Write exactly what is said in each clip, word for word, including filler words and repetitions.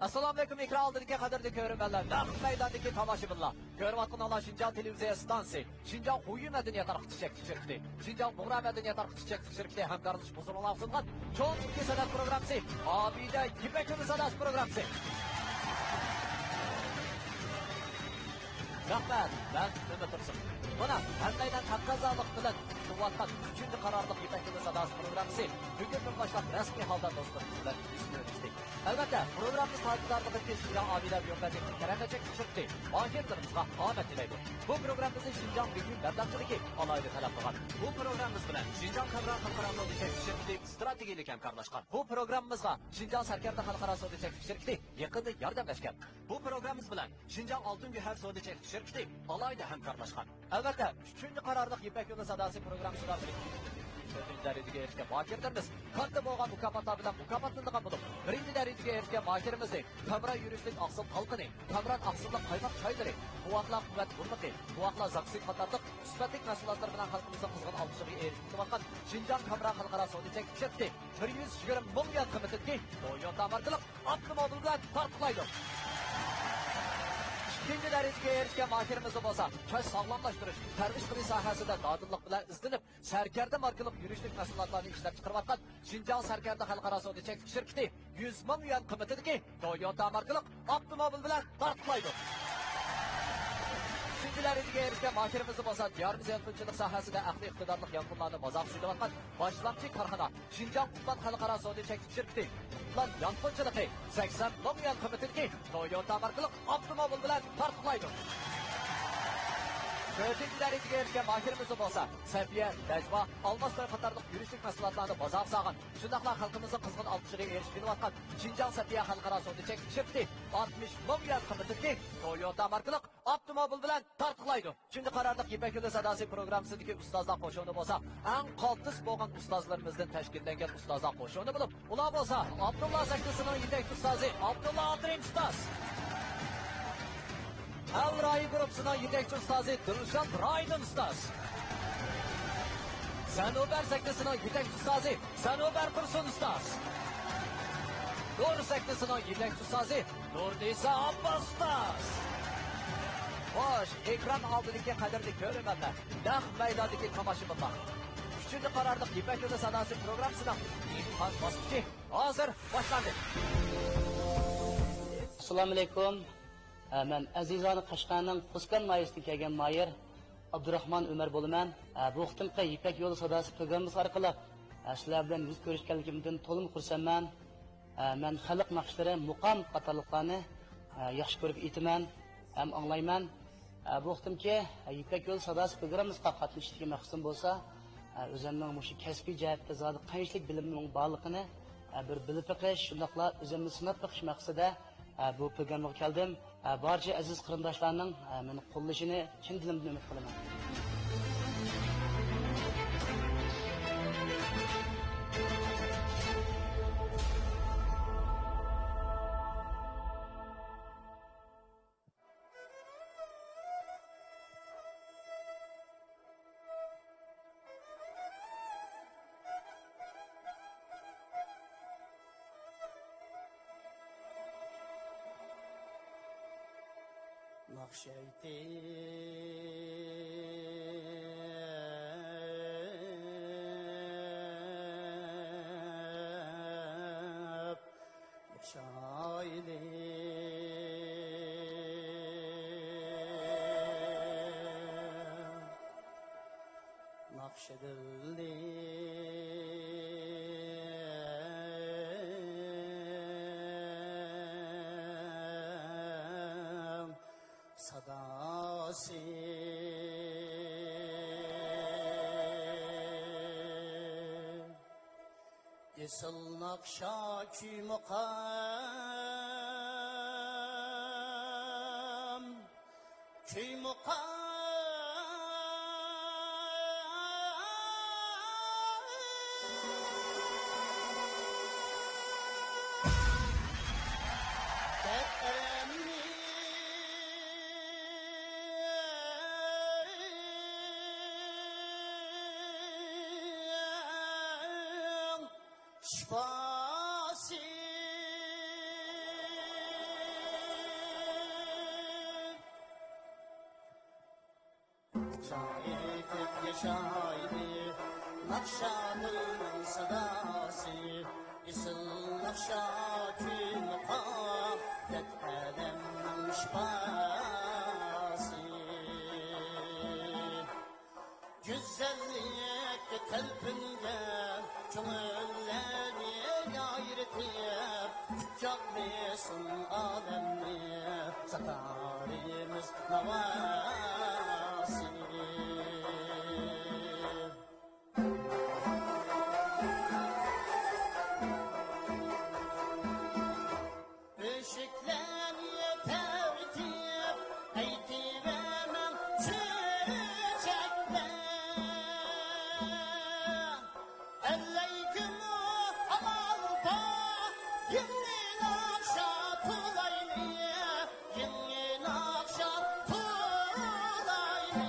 ئەسسالامۇئەلەيكۇم، ئېكران ئالدىدىكى قەدىرلىك كۆرۈرمەنلەر، نەق مەيداندىكى تاماشىبىنلار. كۆرۈۋاتقىنىڭلار شىنجاڭ تېلېۋىزىيە ئىستانسىسى، شىنجاڭ خۇيۇ مەدەنىيەت تارقىتىش چەكلىك شىركىتى، شىنجاڭ بۇغرا مەدەنىيەت تارقىتىش چەكلىك شىركىتى ھەمكارلىشىپ ھۇزۇرۇڭلارغا سۇنغان چوڭ تۈركىي سەنئەت پروگراممىسى، ئابىدە يىپەك يولى ساداسى پروگراممىسى. رەھمەت، مەن ئۈمىد تۇرسۇن. مانا، ھەممەيلەن تەقەززالىق بىلەن كۈتۈۋاتقان ئۈچىنچى قارارلىق يىپەك يولى ساداسى پروگراممىسى بۈگۈندىن باشلاپ رەسمىي ھالدا دوستلىرىمىز بىلەن يۈز كۆرۈشتى. ئەلۋەتتە، پروگراممىمىز تاجدارلىقىدىكى شىنجاڭ ئابىدە بىيومەدەنىيەت تەرەققىي چەكلىك شىركىتى ماھىرلىرىمىزغا ئامەت تىلەيدۇ. بۇ پروگراممىمىزنى شىنجاڭ بۈگۈن مەبلەغچىلىكى ئالاھىدە تەلەپ قىلغان. بۇ پروگراممىمىز بىلەن شىنجاڭ كامېرا خەلقئارا سودا چەكلىك شىركىتى ئىستراتېگىيەلىك ھەمكارلاشقان. بۇ پروگراممىمىزغا شىنجاڭ سەركەردە خەلقئارا سودا چەكلىك شىركىتى يېقىندىن ياردەملەشكەن. بۇ پروگراممىمىز بىلەن شىنجاڭ ئالتۇن گۆھەر سودا چەكلىك شىركىتى ئالاھىدە ھەمكارلاشقان. ئەلۋەتتە، ئۈچىنچى قارارلىق يىپەك يولى ساداسى پروگراممىسىدا بىرىنچى، ئۈچىنچى، تۆتىنچى دەرىجىگە ئېرىشكەن ماھىرلىرىمىز كاتتا بولغان مۇكاپاتلار بىلەن مۇكاپاتلىنىدىغان بولۇپ، بىرىنچى دەرىجىگە ئېرىشكەن ماھىرىمىزنى كامېرا يۈرۈشلۈك ئاقسىل تالقىنى، كامېران ئاقسىللىق قايماق چايلىرى، بوۋاقلار قۇۋۋەت بۇرنىقى، بوۋاقلار زاكسى قاتارلىق سۈپەتلىك مەھسۇلاتلىرى بىلەن خەلقىمىزنىڭ قىزغىن ئالقىشىغا ئېرىشىپ كېلىۋاتقان شىنجاڭ كامېرا خەلقئارا سودا چەكلىك شىركىتى بىر يۈز يىگىرمە مىڭ يۈەن قىممىتىدىكى تويوتا ماركىلىق ئاپتوموبىل بىلەن تارتۇقلايدۇ. ئىككىنچى دەرىجىگە ئېرىشكەن ماھىرىمىزنى بولسا چاچ ساغلاملاشتۇرۇش، پەرۋىش قىلىش ساھەسىدە دادىللىق بىلەن ئىزدىنىپ، سەركەردە ماركىلىق يۈرۈشلۈك مەھسۇلاتلارنى ئىشلەپ چىقىرىۋاتقان شىنجاڭ سەركەردە خەلقئارا سودا چەكلىك شىركىتى يۈز مىڭ يۈەن قىممىتىدىكى تويوتا ماركىلىق ئاپتوموبىل بىلەن تارتۇقلايدۇ. ئۈچىنچى دەرىجىگە ئېرىشكەن ماھىرىمىزنى بولسا دىيارىمىز يانفونچىلىق ساھەسىدە ئەقلىي ئىقتىدارلىق يانفونلارنى بازارغا سېلىۋاتقان باشلامچى كارخانا شىنجاڭ ئۇپلان خەلقئارا سودا چەكلىك شىركىتى ئۇپلان يانفونچىلىقى سەكسەن مىڭ يۈەن قىممىتىدىكى تويوتا ماركىلىق ئاپتوموبىل بىلەن تارتۇقلايدۇ. تۆتىنچى دەرىجىگە ئېرىشكەن ماھىرىمىزمۇ بولسا سەپىيە، نەجۋا، ئالماس توي قاتارلىق يۈرۈشلۈك مەھسۇلاتلارنى بازارغا سالغان، شۇنداقلا خەلقىمىزنىڭ قىزغىن ئالقىشىغا ئېرىشىپ كېلىۋاتقان شىنجاڭ سەپىيە خەلقئارا سودا چەكلىك شىركىتى ئاتمىش مىڭ يۈەن قىممىتىدىكى تويوتا ماركىلىق ئاپتوموبىل بىلەن تارتۇقلايدۇ. شۇنداق قارارلىق يىپەك يولى ساداسى پروگراممىسىدىكى ئۇستازلار قوشۇنى بولسا ئەڭ قالتىس بولغان ئۇستازلىرىمىزدىن تەشكىللەنگەن ئۇستازلار قوشۇنى بولۇپ، ئۇلار بولسا ئابدۇللا سەھنىسىنىڭ يېتەكچى ئۇستازى ئابدۇللا ئابدۇرېھىم ئۇستاز، ئەل رايى گۇرۇپپىسىنىڭ يېتەكچى ئۇستازى دىلشات رايدىن ئۇستاز، سەنۇبەر سەھنىسىنىڭ يېتەكچى ئۇستازى سەنۇبەر تۇرسۇن ئۇستاز، نۇر سەھنىسىنىڭ يېتەكچى ئۇستازى نۇرنىسا ئابباس ئۇستاز. خوش، ئېكران ئالدىدىكى قەدىرلىك كۆرۈرمەنلەر، نەق مەيداندىكى تاماشىبىنلار، ئۈچىنچى قارارلىق يىپەك يولى ساداسى پروگراممىسىنىڭ ئىمتىھان باسقۇچى ھازىر باشلاندى. ئەسسالامۇئەلەيكۇم. ئە، مەن ئەزىزانە قەشقەرنىڭ قۇسكان ناھىيەسىدىن كەلگەن ماھىر ئابدۇراخمان ئۆمەر بولىمەن. ئە، بۇ قېتىمقى يىپەك يولى ساداسى پروگراممىسى ئارقىلىق، ئە، سىلەر بىلەن يۈز كۆرۈشكەنلىكىمدىن تولىمۇ خۇرسەنمەن. ئە، مەن خەلق ناخشىلىرى، مۇقام قاتارلىقلارنى، ئە، ياخشى كۆرۈپ ئېيتىمەن ھەم ئاڭلايمەن. ئە، بۇ قېتىمقى، ئە، يىپەك يولى ساداسى پروگراممىسىغا قاتنىشىشتىكى مەقسىتىم بولسا، ئە، ئۆزۈمنىڭ مۇشۇ كەسپىي جەھەتتە زادى قانچىلىك بىلىمنىڭ بارلىقىنى، ئە، بىر بىلىپ بېقىش، شۇنداقلا ئۆزۈمنى سىناپ بېقىش مەقسىتىدە، ئە، بۇ پروگراممىغا كەلدىم. ئە، بارچە ئەزىز قېرىنداشلارنىڭ، ئە، مېنى قوللىشىنى چىن دىلىمدىن ئۈمىد قىلىمەن. ناخشا ئېيتىپ ياشايلى، ناخشا دىلنى ساداسى. ئېسىل ناخشا كۈي مۇقام، كۈي مۇقام. دەردلىرىمنى شىپاسى. شايدى ناخشا دىلنىڭ ساداسى، ئېسىل ناخشا كۈيلۈك دەرد ئالەمنىڭ شىپاسى. گۈزەللىككە تەلپۈنگەن كۆڭۈللەرنى يايرىتىپ، قۇچاقلىسۇن ئالەمنى ستارىمىز ناۋاسى. ئۆشۈكلەرنى تەۋرىتىپ، ئېيتىۋەرمەڭ چۆچەكلەر. ئەللەيكۇمۇ ئامال بار، يېڭى ناخشا توۋلايلى، يېڭى ناخشا توۋلايلى.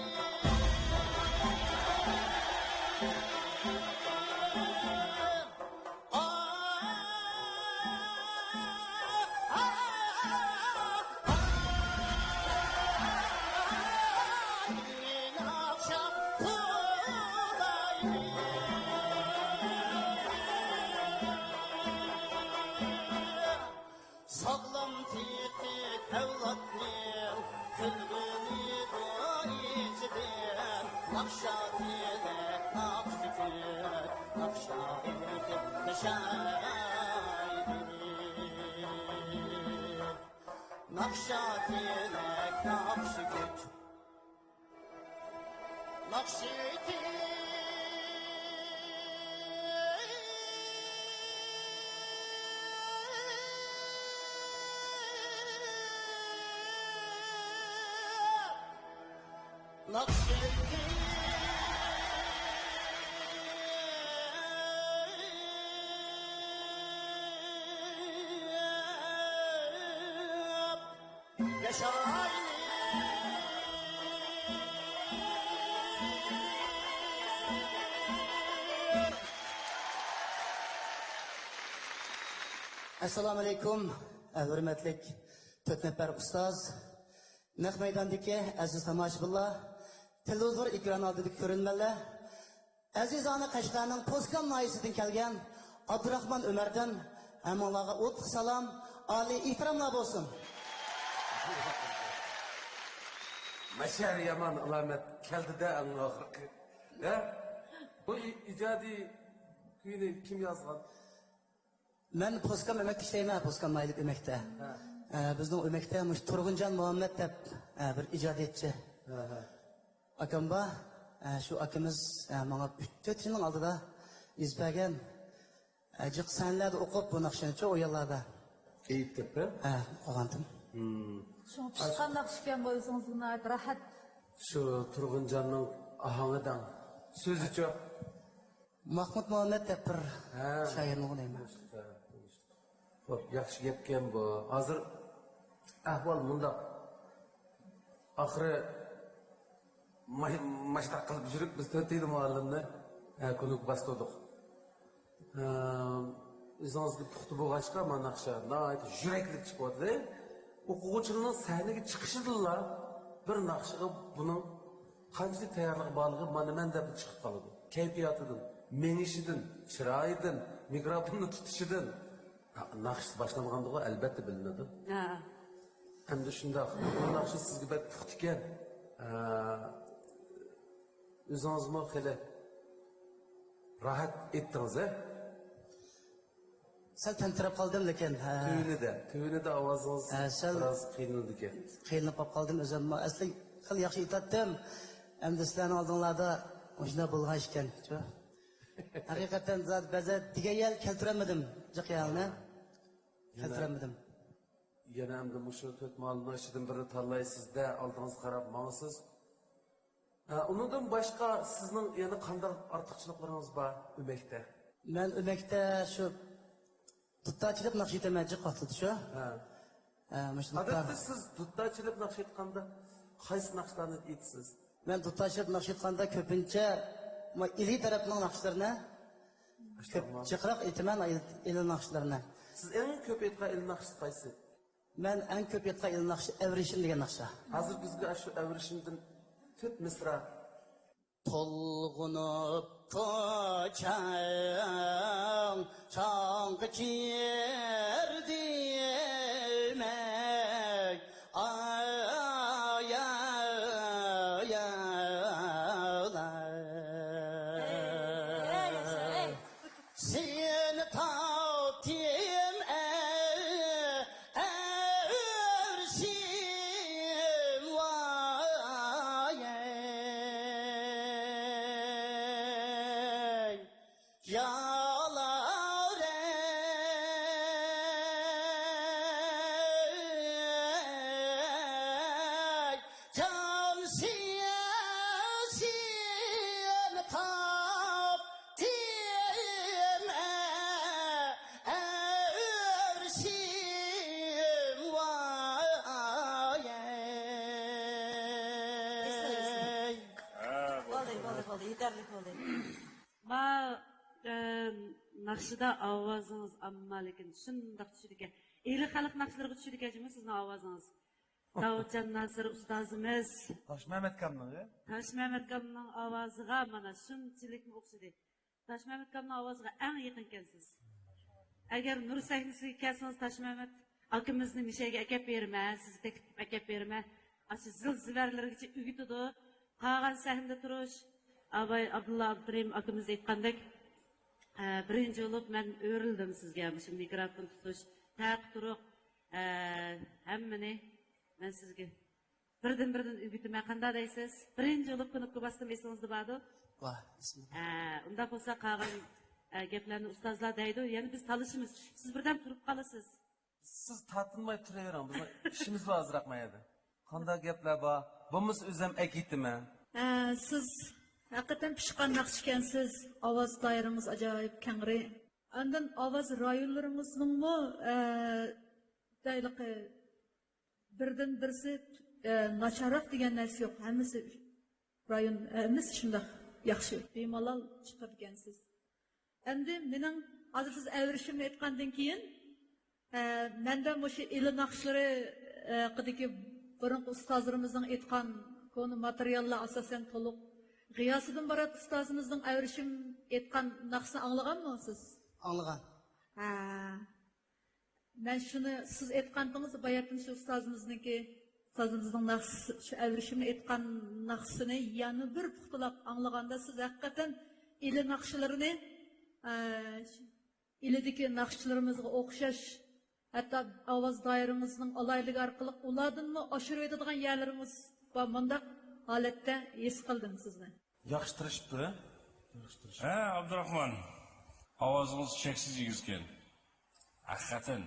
ساغلام تېتىك ئەۋلادنىڭ كۈلگىنى دۇئا ئىچىدىن، ناخشا تىلەك ناخشا كۈچ، ناخشا ئېيتىپ ياشايلى. ناخشا تىلەك ناخشا كۈچ. ناخشا ئېيتىپ، ناخشا ئېيتىپ. ياشايلى. ئەسسالامۇئەلەيكۇم، ھۆرمەتلىك تۆت نەپەر ئۇستاز، نەق مەيداندىكى ئەزىز تاماشىبىنلار، تېلېۋىزور ئېكران ئالدىدىكى كۆرۈرمەنلەر، ئەزىزانە قەشقەرنىڭ پوسكام ناھىيەسىدىن كەلگەن ئابدۇراخمان ئۆمەردىن ھەممىڭلارغا ئوتلۇق سالام، ئالىي ئېھتىراملار بولسۇن. ماشەر يامان ئالامەت كەلدى-دە ئەڭ ئاخىرقى. ھە؟ بۇ ئى-، ئىجادىي كۈينى كىم يازغان؟ مەن پوسكام ئۆمەكتە ئىشلەيمەن، پوسكام ناھىيەلىك ئۆمەكتە. ھە. ئە، بىزنىڭ ئۆمەكتە مۇشۇ تۇرغۇنجان مۇھەممەت دەپ، ئە، بىر ئىجادىيەتچى ھە، ھە. ئاكام بار. ئە، شۇ ئاكىمىز، ئە، ماڭا ئۈچ، تۆت يىلنىڭ ئالدىدا يېزىپ بەرگەن. ئە، جىق سەھنىلەردە ئوقۇپ بۇ ناخشىنىچۇ ئۇ يىللاردا. ئېيتىپ، ھە؟ ھە، ئوقۇغانتىم. ھىم. شۇڭا پىشقان ناخشا ئىكەن، بۇ ئۆزىڭىزگە ناھايىتى راھەت. شۇ تۇرغۇنجاننىڭ ئاھاڭى دەڭ. سۆزىچۇ؟ ماخمۇت مۇھەممەد دەپ بىر ھە. شائىرنىڭ دەيمەن. خوپ، ياخشى گەپكەن بۇ. ھازىر ئەھۋال مۇنداق. ئاخىرى ما-، ماشتاق قىلىپ يۈرۈپ بىز تۆت تېيىدۇ مۇئەللىمنى. ھە، كۇنۇك باستۇردۇق. ھە، ئۆزىڭىزگە پۇختا بولغاچقا، مانا ناخشا ناھايىتى يۈرەكلىك چىقىۋاتىدۇ. ئوقۇغۇچىنىڭ سەھنىگە چىقىشىدىنلا بىر ناخشىغا بۇنىڭ قانچىلىك تەييارلىقى بارلىقى مانا مەن دەپ چىقىپ قالىدۇ. كەيپىياتىدىن، مېڭىشىدىن، چىرايىدىن، مىكروفوننى تۇتۇشىدىن. ھە، ناخشىسى باشلانغاندىغۇ ئەلۋەتتە بىلىنىدۇ. ھە. ئەمدى شۇنداق، بۇ ناخشا سىزگە بەك پۇختا ئىكەن. ھە، ئۆزىڭىزمۇ خېلى راھەت ئېيتتىڭىز، ھە؟ سەل تەمتىرەپ قالدىم، لېكىن، ھە. تۆۋىنىدە، تۆۋىنىدە ئاۋازىڭىز ھە، سەل بىراز قىينىلىدىكەن. قىينىلىپ قاپ قالدىم ئۆزۈممۇ. ئەسلى خېلى ياخشى ئېيتاتتىم. ئەمدى سىلەرنىڭ ئالدىڭلاردا مۇشۇنداق بولغان ئىكەن. شۇ. ھەقىقەتەن زادى بەزىدە دېگەن يەرگە كەلتۈرەلمىدىم، جىق يەرنى. يەنە، كەلتۈرەلمىدىم. يەنە ئەمدى مۇشۇ تۆت مۇئەللىمنىڭ ئىچىدىن بىرنى تاللايسىز-دە، ئالدىڭىزغا قاراپ ماڭىسىز. ھە، ئۇنىڭدىن باشقا سىزنىڭ يەنە قانداق ئارتۇقچىلىقلىرىڭىز بار ئۆمەكتە؟ مەن ئۆمەكتە شۇ دۇتار چېلىپ ناخشا ئېيتىمەن جىق ۋاقتىدا شۇ. ھە. ھە، مۇشۇ دۇتار. ئادەتتە سىز دۇتار چېلىپ ناخشا ئېيتقاندا قايسى ناخشىلارنى ئېيتىسىز؟ مەن دۇتار چېلىپ ناخشا ئېيتقاندا كۆپىنچە مانا ئىلى تەرەپنىڭ ناخشىلىرىنى كۆپ، جىقراق ئېيتىمەن، ئىلى، ئىلى ناخشىلىرىنى. سىز ئەڭ كۆپ ئېيتقان ئىلى ناخشىسى قايسى؟ مەن ئەڭ كۆپ ئېيتقان ئىلى ناخشا ئەۋرىشىم دېگەن ناخشا. ھازىر بىزگە ئاشۇ ئەۋرىشىمدىن تۆت مىسرا. تولغىنىپ كوچاڭ چاڭقا كىردىمەك، ئاي، ئاي، ئاي، ئاي. سېنى تاپتىم، ئەۋرىشىم، ۋاي. يالار، ئەي، جان سىياسىيەن تاپتىم، ئەۋرىشىم، ۋاي. ھە، بولدى، بولدى، بولدى، بولدى. يېتەرلىك بولدى. ما، ئە، ناخشىدا ئاۋازىڭىز ئەمما لېكىن شۇنداق چۈشىدىكەن. ئىلى خەلق ناخشىلىرىغا چۈشىدىكەن جۇمۇ سىزنىڭ ئاۋازىڭىز. داۋۇتجان ناسىر ئۇستازىمىز. تاشمەمەت كامنىڭ، ئە؟ تاشمەمەت كامنىڭ ئاۋازىغا مانا شۇنچىلىكمۇ ئوخشىدى. تاشمەمەت كامنىڭ ئاۋازىغا ئەڭ يېقىنكەنسىز. ئەگەر نۇر سەھنىسىگە كەلسىڭىز، تاشمەمەت ئاكىمىزنى مىشەگە ئەكەپ بېرىمەن، سىزگە تەكلىپ قىلىپ ئەكەپ بېرىمەن. ئاشۇ زىل زىبەرلىرىگىچە ئۆگىتىدۇ. قالغان سەھنىدە تۇرۇش. ئاباي ئابدۇللا ئابدۇرېھىم ئاكىمىز ئېيتقاندەك، ئە، بىرىنچى بولۇپ مەن ئۆرۈلدۈم سىزگە، مۇشۇ مىكروفون تۇتۇش، تەتۈر تۇرۇق، ئە، ھەممىنى مەن سىزگە بىردىن-بىردىن ئۆگىتىمەن، قانداق دەيسىز؟ بىرىنچى بولۇپ كۇنۇپكا باستىم، ئېسىڭىزدە باردۇ. ۋاھ، ئېسىمدە. ئە، ئۇنداق بولسا قالغان، ئە، گەپلەرنى ئۇستازلار دەيدۇ، يەنە بىز تالىشىمىز. سىز بىردەم تۇرۇپ قالىسىز. سىز تارتىنماي تۇرۇۋېرىڭ، بىزنىڭ ئىشىمىز بار ئازراق ما يەردە. قانداق گەپلەر بار؟ بولمىسا ئۆزۈم ئەكېتىمەن. ھە، سىز ھەقىقەتەن پىشقان ناخشىكەنسىز، ئاۋاز دائىرىڭىز ئاجايىپ كەڭرى. ئاندىن ئاۋاز رايونلىرىڭىزنىڭمۇ، ئە، دەيلىقى بىردىن بىرسى، ئە، ناچارراق دېگەن نەرسە يوق. ھەممىسى رايون، ھەممىسى شۇنداق ياخشى، بىمالال چىقىدىكەنسىز. ئەمدى مېنىڭ ھازىر سىز ئەۋرىشىمنى ئېيتقاندىن كېيىن، ئە، مەندە مۇشۇ ئىلى ناخشىلىرى، ئە، ھەققىدىكى بۇرۇنقى ئۇستازلىرىمىزنىڭ ئېيتقان كونا ماتېرىياللار ئاساسەن تولۇق. غىياسىدىن بارات ئۇستازىمىزنىڭ ئەۋرىشىم ئېيتقان ناخشىسىنى ئاڭلىغانمۇ سىز؟ ئاڭلىغان. ھە. مەن شۇنى، سىز ئېيتقانتىڭىز باياتىن شۇ ئۇستازىمىزنىڭكى، ئۇستازىمىزنىڭ ناخشىسى، شۇ ئەۋرىشىمنى ئېيتقان ناخشىسىنى يەنە بىر پۇختىلاپ ئاڭلىغاندا، سىز ھەقىقەتەن ئىلى ناخشىلىرىنى، ئە، شۇ ئىلىدىكى ناخشىلىرىمىزغا ئوخشاش، ھەتتا ئاۋاز دائىرىڭىزنىڭ ئالاھىدىلىكى ئارقىلىق ئۇلاردىنمۇ ئاشۇرۇۋېتىدىغان يەرلىرىڭىز بار، مۇنداق ھالەتتە ھېس قىلدىم سىزنى. ياخشى تىرىشىپتۇ، ھە؟ ياخشى تىرىشىپتۇ. ھە، ئابدۇراخمان، ئاۋازىڭىز چەكسىز ئېگىزكەن. ھەقىقەتەن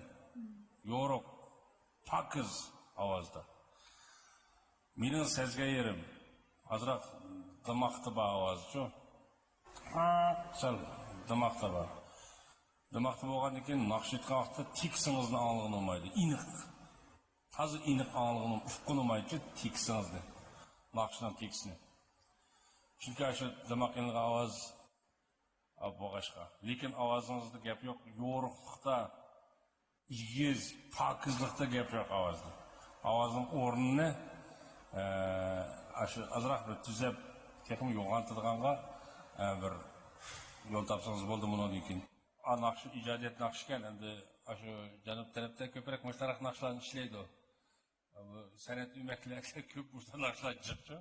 يورۇق، پاكىز ئاۋازدا. مېنىڭ سەزگەن يېرىم ئازراق دىماقتا بار ئاۋازچۇ. ھا، سەل دىماقتا بار. دىماقتا بولغاندىن كېيىن ناخشا ئېيتقان ۋاقىتتا تېكىستىڭىزنى ئاڭلىغىلى بولمايدۇ. ئېنىق، تازا ئېنىق ئاڭلىغىلى، ئۇققىلى بولمايدۇ تېكىستىڭىزنى، ناخشىنىڭ تېكىستىنى. چۈنكى ئاشۇ دىماق ئېلىنغان ئاۋاز بولغاچقا. لېكىن ئاۋازىڭىزدا گەپ يوق، يورۇقلۇقتا، ئېگىز، پاكىزلىقتا گەپ يوق ئاۋازدا. ئاۋازنىڭ ئورنىنى، ئە، ئاشۇ ئازراق بىر تۈزەپ، تېخىمۇ يوغانتىدىغانغا، ئە، بىر يول تاپسىڭىز بولدى مۇنىڭدىن كېيىن. ئا، ناخشا، ئىجادىيەت ناخشىكەن، ئەمدى ئاشۇ جەنۇب تەرەپتە كۆپرەك مۇشۇنداق ناخشىلارنى ئىشلەيدۇ. بۇ سەنئەت ئۆمەكلەردە كۆپ مۇشۇنداق ناخشىلار جىقچۇ.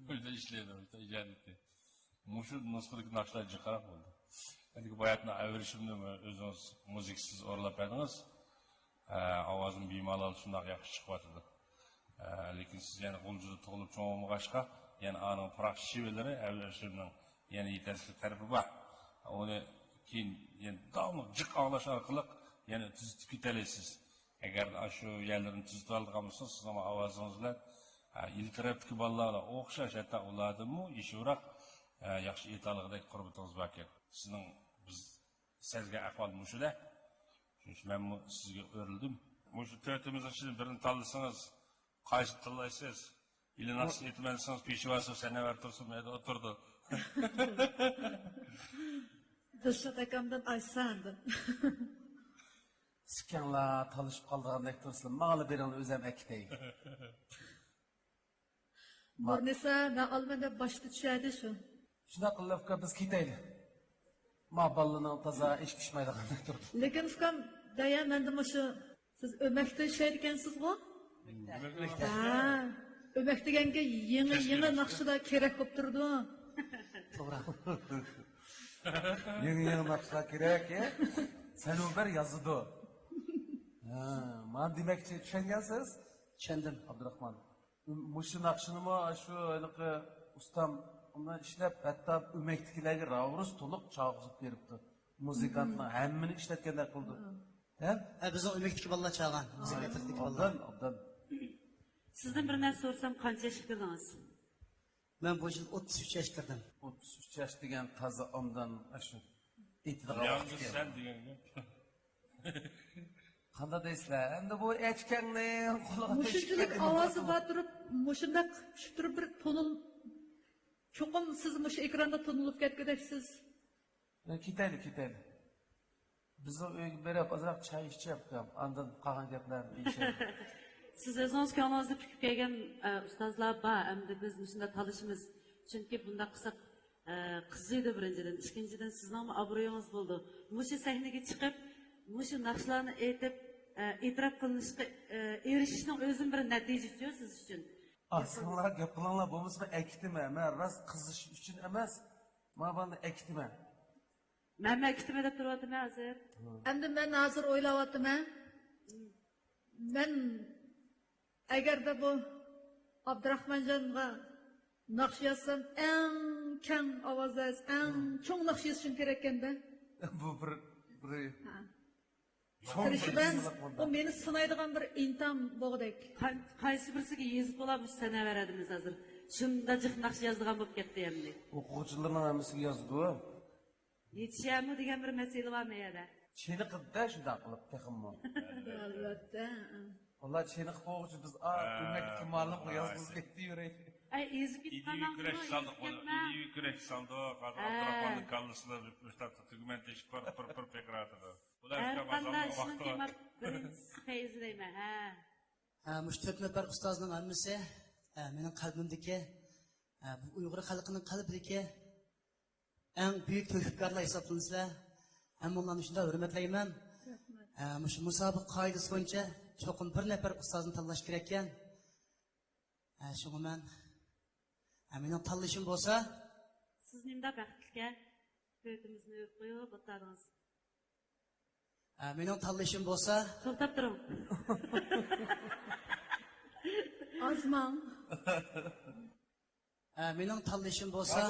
ئۆيدە ئىشلەيدۇ، مۇشۇنداق ئىجادىيىتى. مۇشۇ نۇسخىدىكى ناخشىلار جىقراق بولدى. ئەمدىكى باياتىن ئەۋرىشىمنى ئۆزىڭىز مۇزىكىسىز ئورۇنلاپ بەردىڭىز. ئاۋازىم بىمالال شۇنداق ياخشى چىقىۋاتىدۇ. لېكىن سىز يەنە غۇلجىدا تۇغۇلۇپ چوڭ بولمىغاچقا، يەنە ئانىڭ پۇراقچە شېۋىلىرى ئەۋرىشىمنىڭ يەنە يېتەرلىك تەرىپى بار. ئۇنى كېيىن يەنە داۋاملىق جىق ئاڭلاش ئارقىلىق يەنە تۈزىتىپ كېتەلەيسىز. ئەگەر ئاشۇ يەرلىرىنى تۈزىتىۋالىدىغان بولسىڭىز، سىزنىڭ ئاۋازىڭىز بىلەن، ھە، ئىلى تەرەپتىكى بالىلار بىلەن ئوخشاش، ھەتتا ئۇلاردىنمۇ يېشىلراق، ھە، ياخشى ئېيتالىغۇدەك قۇربىتىڭىز باركەن. سىزنىڭ بىز سەزگەن ئەھۋال مۇشۇدە. شۇنىڭ ئۈچۈن مەنمۇ سىزگە ئۆرۈلدۈم. مۇشۇ تۆتىمىزنىڭ ئىچىدىن بىرىنى تاللىسىڭىز، قايسىنى تاللايسىز؟ ئىلى ناخشىسىنى ئېيتىمەن دېسىڭىز، پېشۋاسى سەنەۋەر تۇرسۇن، مەيدە ئولتۇردى. دىلشات ئاكامدىن ئايسان دەپ. ئىككىڭلار تالىشىپ قالىدىغاندەك تۇرسىلا، ماڭىلا بېرىڭلار، ئۆزۈم ئەكېتەي. نۇرنىسا، مەن ئالىمەن دەپ باشتا چۈشەردى شۇ. شۇنداق قىلىڭ ئۇكا، بىز كېتەيلى. ما بالىنىڭ تازا ئىش پىشمايدىغان تۇرۇپ. لېكىن ئۇكام، دايا مەندە مۇشۇ، سىز ئۆمەكتە ئىشلەيدىكەنسىزغۇ؟ ھە، ئۆمەك دېگەنگە يېڭى، يېڭى ناخشىلار كېرەك بولۇپ تۇرىدۇ. توغرا. يېڭى، يېڭى ناخشىلار كېرەك، ئە؟ سەنۇبەر يازىدۇ. ھە، مانا دېمەكچى، چۈشەنگەنسىز؟ چۈشەندىم. ئابدۇراخمان. مۇشۇ ناخشىنىمۇ شۇ ھېلىقى ئۇستام ئۇنى ئىشلەپ، ھەتتا ئۆمەكتىكىلەرگە راۋۇرۇس تولۇق چالغۇزۇپ بېرىپتۇ. مۇزىكانتنىڭ ھەممىنى ئىشلەتكەندەك قىلىدۇ. ھە؟ ھە، بىزنىڭ ئۆمەكتىكى بالىلار چالغان، مۇزىكا ئەترىتىدىكى بالىلار. ئوبدان، ئوبدان. سىزدىن بىر نەرسە سورىسام، قانچە ياشقا كىردىڭىز؟ مەن بۇ يىل ئوتتۇز ئۈچ ياشقا كىردىم. ئوتتۇز ئۈچ ياش دېگەن تازا ئاندىن ئاشۇ ئېيتىدىغان ۋاقىت يالغۇز ئىكەن. سەن دېگەن گەپ. قانداق دەيسىلەر؟ ئەمدى بۇ ئەچكەڭنى قولىغا مۇشۇنچىلىك تېشىپ ئاۋازى بار تۇرۇپ، مۇشۇنداق چۈشۈپ تۇرۇپ بىر تونۇل، چوقۇم سىز مۇشۇ ئېكراندا تونۇلۇپ كەتكۈدەكسىز. يا، كېتەيلى، كېتەيلى. بىزنىڭ ئۆيگە بېرىپ، ئازراق چاي ئىچىپ، ئاندىن قالغان گەپلەرنى دېيىشەيلى. سىز ئۆزىڭىز كۆڭلىڭىزدە پۈكۈپ كەلگەن، ئە، ئۇستازلار بار، ئەمدى بىز مۇشۇنداق تالىشىمىز. چۈنكى بۇنداق قىلساق، ئە، قىزىيدۇ بىرىنچىدىن، ئىككىنچىدىن سىزنىڭمۇ ئابرۇيىڭىز بولىدۇ. مۇشۇ سەھنىگە چىقىپ، مۇشۇ ناخشىلارنى ئېيتىپ، ئە، ئېتىراپ قىلىنىشقا، ئە، ئېرىشىشنىڭ ئۆزىمۇ بىر نەتىجىسى سىز ئۈچۈن. ئاز قىلىڭلار، گەپ قىلىڭلار، بولمىسا مەن ئەكېتىمەن. مەن راست قىزىش ئۈچۈن ئەمەس، مانا بۇنى ئەكېتىمەن. مەنمۇ ئەكېتىمەن دەپ تۇرۇۋاتىمەن ھازىر. ئەمدى مەن ھازىر ئويلاۋاتىمەن. مەن ئەگەردە بۇ ئابدۇراخمانجانغا ناخشا يازسام، ئەڭ كەڭ ئاۋازدا، ئەڭ چوڭ ناخشا يېزىشىم كېرەككەندە. بۇ بىر، بىر ھە. تىرىشىمەن، ئۇ مېنى سىنايدىغان بىر ئىمتىھان بولغۇدەك. قاي-، قايسى بىرسىگە يېزىپ بولا مۇشۇ سەنەۋەر ئادىمىز ھازىر؟ شۇنداق جىق ناخشا يازىدىغان بولۇپ كەتتى ئەمدى. ئوقۇغۇچىلارنىڭ ھەممىسىگە يازىدۇ. يېتىشەمۇ دېگەن بىر مەسىلە بار مەيەدە. چېنىقىدىدە شۇنداق قىلىپ تېخىمۇ. ئەلۋەتتە. ئۇلار چېنىقىپ بولغۇچە بىز، ئا، ئا، ئۆمەكتىكى مۇئەللىمغا يازغۇزۇپ كەتتى يۈرەي. ئەي، ئېزىپ كېتىپ قالماڭ، ئىدىيە كۈرەش سالدۇق، ئىدىيە كۈرەش سالدۇق. ھازىر ئابدۇراخماننىڭ كاللىسىدا بىر تۈگمەن تېشىپ پىر، پىر، پىر پىقىراتىدۇ. ھەر قانداق ئىشنىڭ تېما بىرىنچىسى پەيزى دەيمەن، ھە. ھە، مۇشۇ تۆت نەپەر ئۇستازنىڭ ھەممىسى، ھە، مېنىڭ قەلبىمدىكى، ھە، بۇ ئۇيغۇر خەلقىنىڭ قەلبىدىكى ئەڭ بۈيۈك تۆھپىكارلار ھېسابلىنىسىلەر. ھەممىڭلارنى شۇنداق ھۆرمەتلەيمەن. رەھمەت. ھە، مۇشۇ مۇسابىقە قائىدىسى بويىچە چوقۇم بىر نەپەر ئۇستازنى تاللاش كېرەككەن. ھە، شۇڭا مەن، ھە، مېنىڭ تاللىشىم بولسا. سىز نېمىنداق بەختلىككەن؟ تۆتىمىزنى ئۆپ قويۇپ ئولتۇردىڭىز. ھە، مېنىڭ تاللىشىم بولسا. توختاپ تۇرۇڭ. ئازماڭ. ھە، مېنىڭ تاللىشىم بولسا.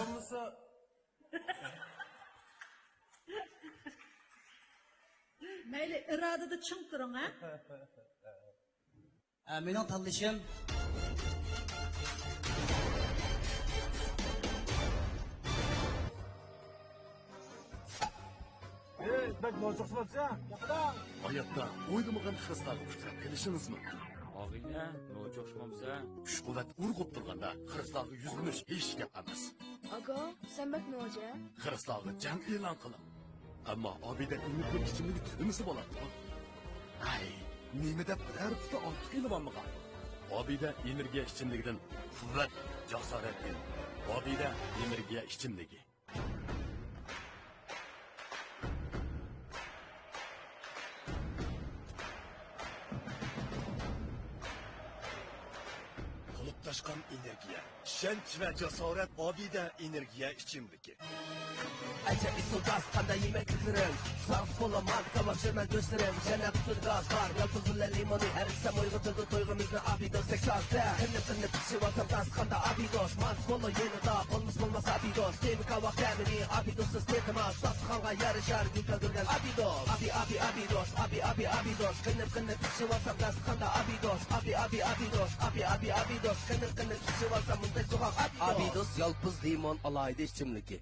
مەيلى، ئىرادىدە چىڭ تۇرۇڭ، ھە؟ ھە، مېنىڭ تاللىشىم. ئەي، بەك نوچۇقسىماپسەن؟ ھاياتتا ئويلىمىغان خىرىسلارغا ئۇچراپ قېلىشىڭىز مۇمكىن. ئاغىنە، نوچۇقسىمامسەن؟ كۈچ-قۇۋۋەت ئۇرغۇپ تۇرغاندا خىرىسلارغا يۈزلىنىش ھېچ گەپ ئەمەس. ئاكا، سەن بەك نوچە. خىرىسلارغا جەڭ ئېلان قىلىڭ. ئەمما ئابىدە ئېنېرگىيە ئىچىملىكى تۈگىمىسە بولاتتىغۇ. ھەي، نېمە دەپ بىرەر پۇتى ئارتۇق ئېلىۋالمىغان؟ ئابىدە ئېنېرگىيە ئىچىملىكىدىن قۇۋۋەت، جاسارەت ئېلىڭ. ئابىدە ئېنېرگىيە ئىچىملىكى. تولۇپ تاشقان ئېنېرگىيە، ئىشەنچ ۋە جاسارەت. ئابىدە ئېنېرگىيە ئىچىملىكى. ئەجەب ئېسىل داستاندا يېمەكلىكلىرىم. ساغ بولۇڭ، مانا تاماشىمەن دوستلىرىم. يەنە پۈتۈن گاز بار. يالپۇز بىلەن لىمونى ھەر ئىسسا ئويغىتىدۇ تۇيغۇمىزنى. ئابىدوستەك سازدا قىلىپ قىلىپ پىشىۋالسام داستىخاندا. ئابىدوس، مانا بولۇڭ يېنىدا، بولمىسا بولماس ئابىدوس. تېما كاۋاپ تەمىنى ئابىدوسسىز تېتىماس. داستىخانغا يارىشار گۈل كەلدۈرگەن ئابىدوس. ئابى، ئابى، ئابىدوس، ئابى، ئابى، ئابىدوس. قىلىپ قىلىپ پىشىۋالسام داستىخاندا ئابىدوس. ئابى، ئابى، ئابىدوس، ئابى، ئابى، ئابىدوس. قىلىپ قىلىپ پىشىۋالسام مۇزدەك سوغۇق ئابىدوس. ئابىدوس يالپۇز لىمون ئالاھىدە ئىچىملىكى.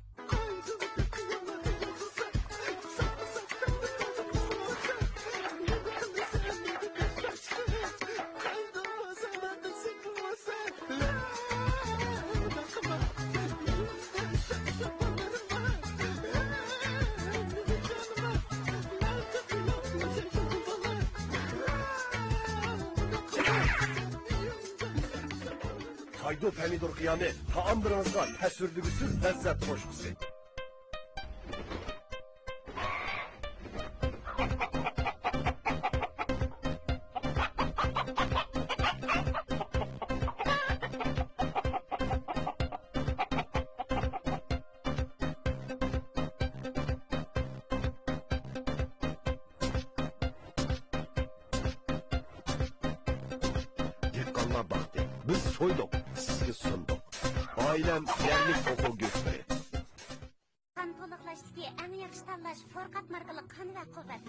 ئايدۇ پەمىدۇر قىيامى تائاملىرىڭىزغا تەسىردۈگۈسىز لەززەت قوشقۇسى. دېھقانلار باقتى، بىز سويدۇق، سىزگە سۇندۇق. ئائىلەم يەرلىك توخۇ گۆشلىرى. قان تولۇقلاشتىكى ئەڭ ياخشى تاللاش فورقات ماركىلىق قان ۋە قۇۋۋەت.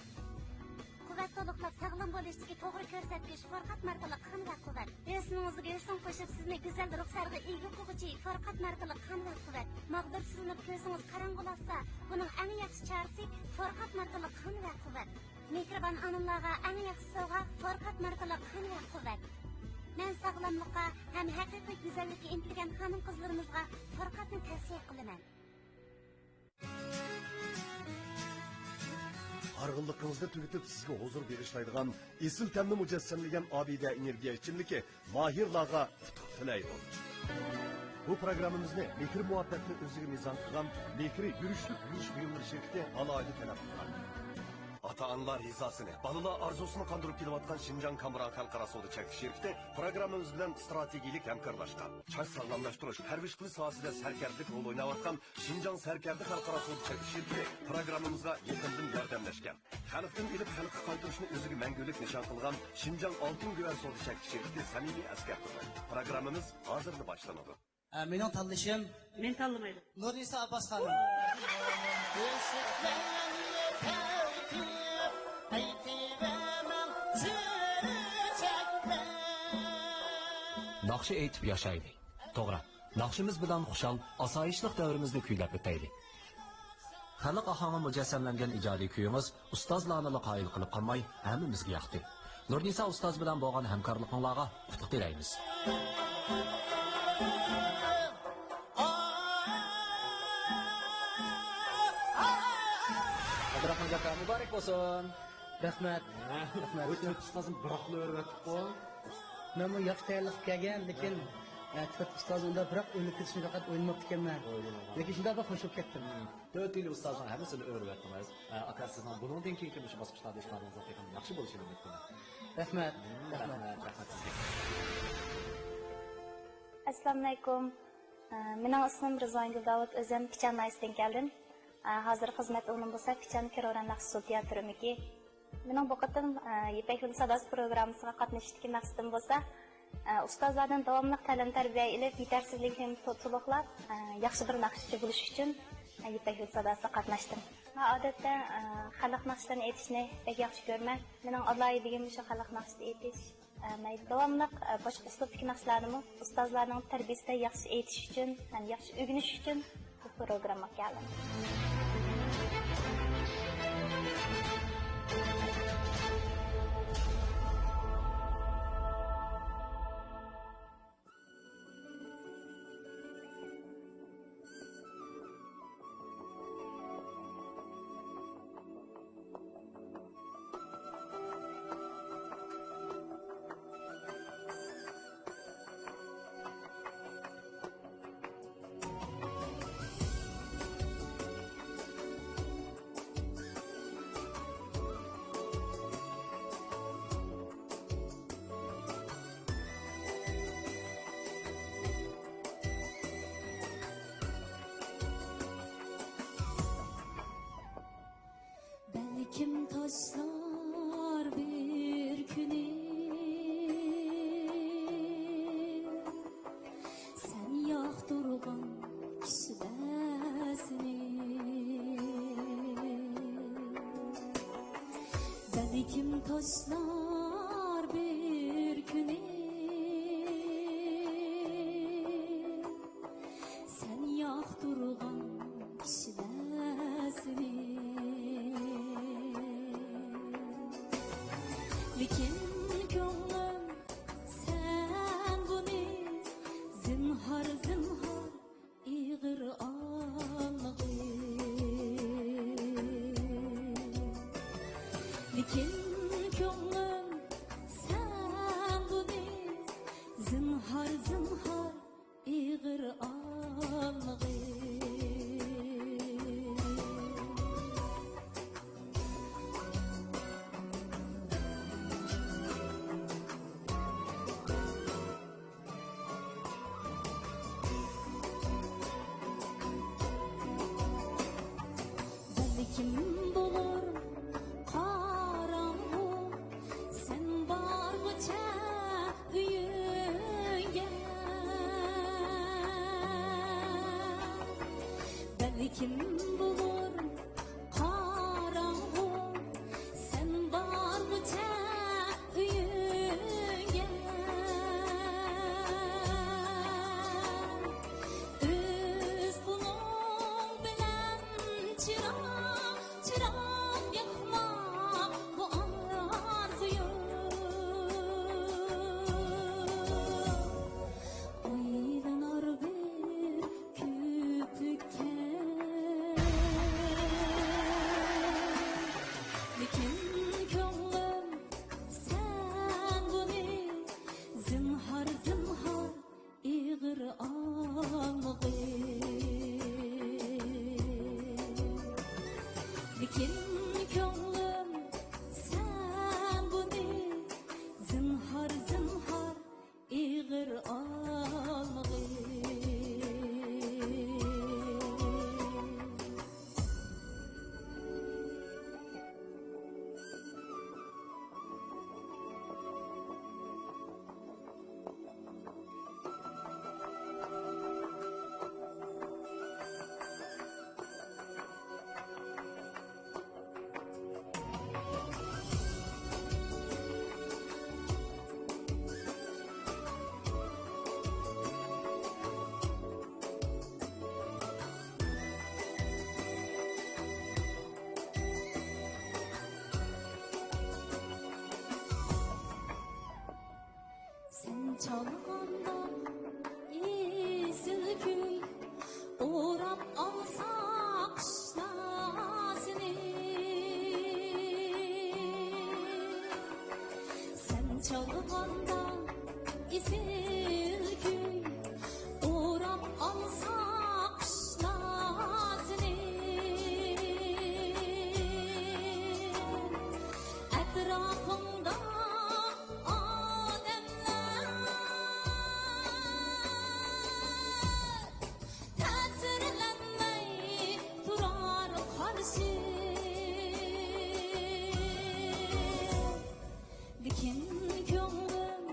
قۇۋۋەت تولۇقلاپ ساغلام بولۇشتىكى توغرا كۆرسەتكۈچ فورقات ماركىلىق قان ۋە قۇۋۋەت. ھۆسنىڭىزگە ھۆسن قوشۇپ، سىزنى گۈزەل رۇخسارغا ئىگە قىلغۇچى فورقات ماركىلىق قان ۋە قۇۋۋەت. ماغدۇرسىزلىنىپ كۆزىڭىز قاراڭغۇلاشسا، بۇنىڭ ئەڭ ياخشى چارىسى فورقات ماركىلىق قان ۋە قۇۋۋەت. مېھرىبان ئانىلارغا ئەڭ ياخشى سوۋغا فورقات ماركىلىق قان ۋە قۇۋۋەت. مەن ساغلاملىققا ھەم ھەقىقىي گۈزەللىككە ئىنتىلگەن خانىم-قىزلىرىمىزغا فورقاتنى تەۋسىيە قىلىمەن. ھارغىنلىقىڭىزنى تۈگىتىپ، سىزگە ھۇزۇر بېغىشلايدىغان ئېسىل تەمنى مۇجەسسەملىگەن ئابىدە ئېنېرگىيە ئىچىملىكى ماھىرلارغا ئۇتۇق تىلەيدۇ. بۇ پروگراممىمىزنى مېھىر-مۇھەببەتنى ئۆزىگە مىزان قىلغان مېھرى يۈرۈشلۈك يۇيۇش بۇيۇملىرى شىركىتى ئالاھىدە تەلەپ قىلغان. ئاتا-ئانىلار رىزاسىنى، بالىلار ئارزۇسىنى قاندۇرۇپ كېلىۋاتقان شىنجاڭ كامېران خەلقئارا سودا چەكلىك شىركىتى پروگراممىمىز بىلەن ئىستراتېگىيەلىك ھەمكارلاشقان. چاچ ساغلاملاشتۇرۇش، پەرۋىش قىلىش ساھەسىدە سەركەردىلىك رول ئويناۋاتقان شىنجاڭ سەركەردە خەلقئارا سودا چەكلىك شىركىتى پروگراممىمىزغا يېقىندىن ياردەملەشكەن. خەلقتىن ئېلىپ خەلققە قايتۇرۇشنى ئۆزىگە مەڭگۈلۈك نىشان قىلغان شىنجاڭ ئالتۇن گۆھەر سودا چەكلىك شىركىتى سەمىمىي ئەسكەرتىدۇ. پروگراممىمىز ھازىرلا باشلىنىدۇ. ئە، مېنىڭ تاللىشىم مېنى تاللىمايدۇ. نۇرنىسا ئابباس خانىم. ناخشا ئېيتىپ ياشايلى. توغرا، ناخشىمىز بىلەن خۇشال، ئاسايىشلىق دەۋرىمىزنى كۈيلەپ ئۆتەيلى. خەلق ئاھاڭى مۇجەسسەملەنگەن ئىجادىي كۈيىڭىز ئۇستازلارنىلا قايىل قىلىپ قالماي، ھەممىمىزگە ياقتى. نۇرنىسا ئۇستاز بىلەن بولغان ھەمكارلىقىڭلارغا ئۇتۇق تىلەيمىز. ئابدۇراخمان ئاكا، مۇبارەك بولسۇن. رەھمەت. ھە، رەھمەت. بۇ تۆت ئۇستازنى بىراقلا ئۆرۈۋەتتۇققۇ. مەنمۇ ياخشى تەييارلىق قىلىپ كەلگەن، لېكىن، ھە، تۆت ئۇستازنى ئۇنداق بىراق ئۆرۈپ كېتىشنى پەقەت ئويلىماپتىكەنمەن. ئويلىمىغان. لېكىن شۇنداق بىر خوش بولۇپ كەتتىم. تۆت ئۇستازنىڭ ھەممىسىنى ئۆرۈۋەتتىڭىز. ئە، ئاكا، سىزنىڭ بۇنىڭدىن كېيىنكى مۇشۇ باسقۇچلاردىكى ئىپادىڭىزنىڭ تېخىمۇ ياخشى بولۇشىنى ئۈمىد قىلىمەن. رەھمەت. مم، رەھمەت. رەھمەت، رەھمەت سىزگە. ئەسسالامۇئەلەيكۇم. ئە، مېنىڭ ئىسمىم رىزۋانگۈل داۋۇت، ئۆزۈم پىچان ناھىيەسىدىن كەلدىم. ئە، ھازىر خىزمەت ئورنۇم بولسا پىچان كىروران ناخشا سول تىياتىرىمىكى. مېنىڭ بۇ قېتىم، ئە، يىپەك يولى ساداسى پروگراممىسىغا قاتنىشىشتىكى مەقسىتىم بولسا، ئە، ئۇستازلاردىن داۋاملىق تەلىم-تەربىيە ئېلىپ، يېتەرسىزلىكلىرىمنى تو-، تولۇقلاپ، ئە، ياخشى بىر ناخشىچى بولۇش ئۈچۈن، ئە، يىپەك يولى ساداسىغا قاتناشتىم. مەن ئادەتتە، ئە، خەلق ناخشىلىرىنى ئېيتىشنى بەك ياخشى كۆرىمەن. مېنىڭ ئالاھىدىلىكىم شۇ خەلق ناخشىسى ئېيتىش. ئە، مەن داۋاملىق، ئە، باشقا ئۇسلۇبتىكى ناخشىلارنىمۇ ئۇستازلارنىڭ تەربىيەسىدە ياخشى ئېيتىش ئۈچۈن ھەم ياخشى ئۆگىنىش ئۈچۈن بۇ پروگراممىغا كەلدىم. بەلكىم تاشلار بىر كۈنى سەن ياقتۇرغان كىشىلەر سېنى. بەلكىم تاشلار بىر كۈنى سەن ياقتۇرغان كىشىلەر سېنى. لېكىن كۆڭلۈم سەن بۇنى زىنھار، زىنھار ئېغىر ئالغىن. لېكىن كۆڭلۈم سەن بۇنى زىنھار، زىنھار كىم بولۇر قاراڭغۇ سەن بارغىچە ئۆيۈڭگە؟ ئۆز قولۇڭ بىلەن چىراغ، چىراغ ياقماق بۇ ئارزۇيۇم. ئويلىنار بىر كۆپلۈككە، لېكىن كۆڭلۈم سەن بۇنى زىنھار، زىنھار ئېغىر ئالمىغىن. لېكىن كۆڭلۈم سەن بۇنى زىنھار، زىنھار ئېغىر ئالمىغىن. سەن چالغاندا ئېسىل كۈي، ئوراپ ئالسا قۇشلار سېنى. سەن چالغاندا ئېسىل كۈي، ئوراپ ئالسا قۇشلار سېنى. ئەتراپىڭدا ئادەملەر تەسىرلەنمەي تۇرار قارشى. لېكىن كۆڭلۈم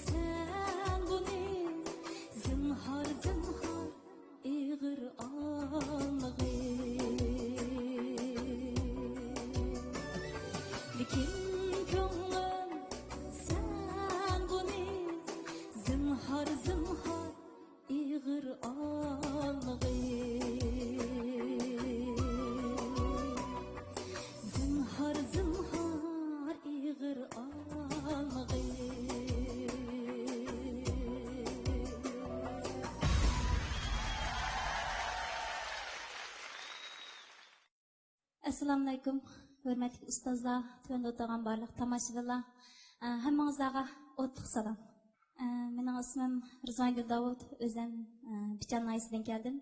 سەن بۇنى زىنھار، زىنھار ئېغىر ئالمىغىن. لېكىن كۆڭلۈم سەن بۇنى زىنھار، زىنھار ئېغىر ئالمىغىن. زىنھار، زىنھار ئېغىر ئالمىغىن. ئەسسالامۇئەلەيكۇم، ھۆرمەتلىك ئۇستازلار، تۆۋەندە ئولتۇرغان بارلىق تاماشىبىنلار، ئە، ھەممىڭىزلارغا ئوتلۇق سالام. ئە، مېنىڭ ئىسمىم رىزۋانگۈل داۋۇت، ئۆزۈم، ئە، پىچان ناھىيەسىدىن كەلدىم.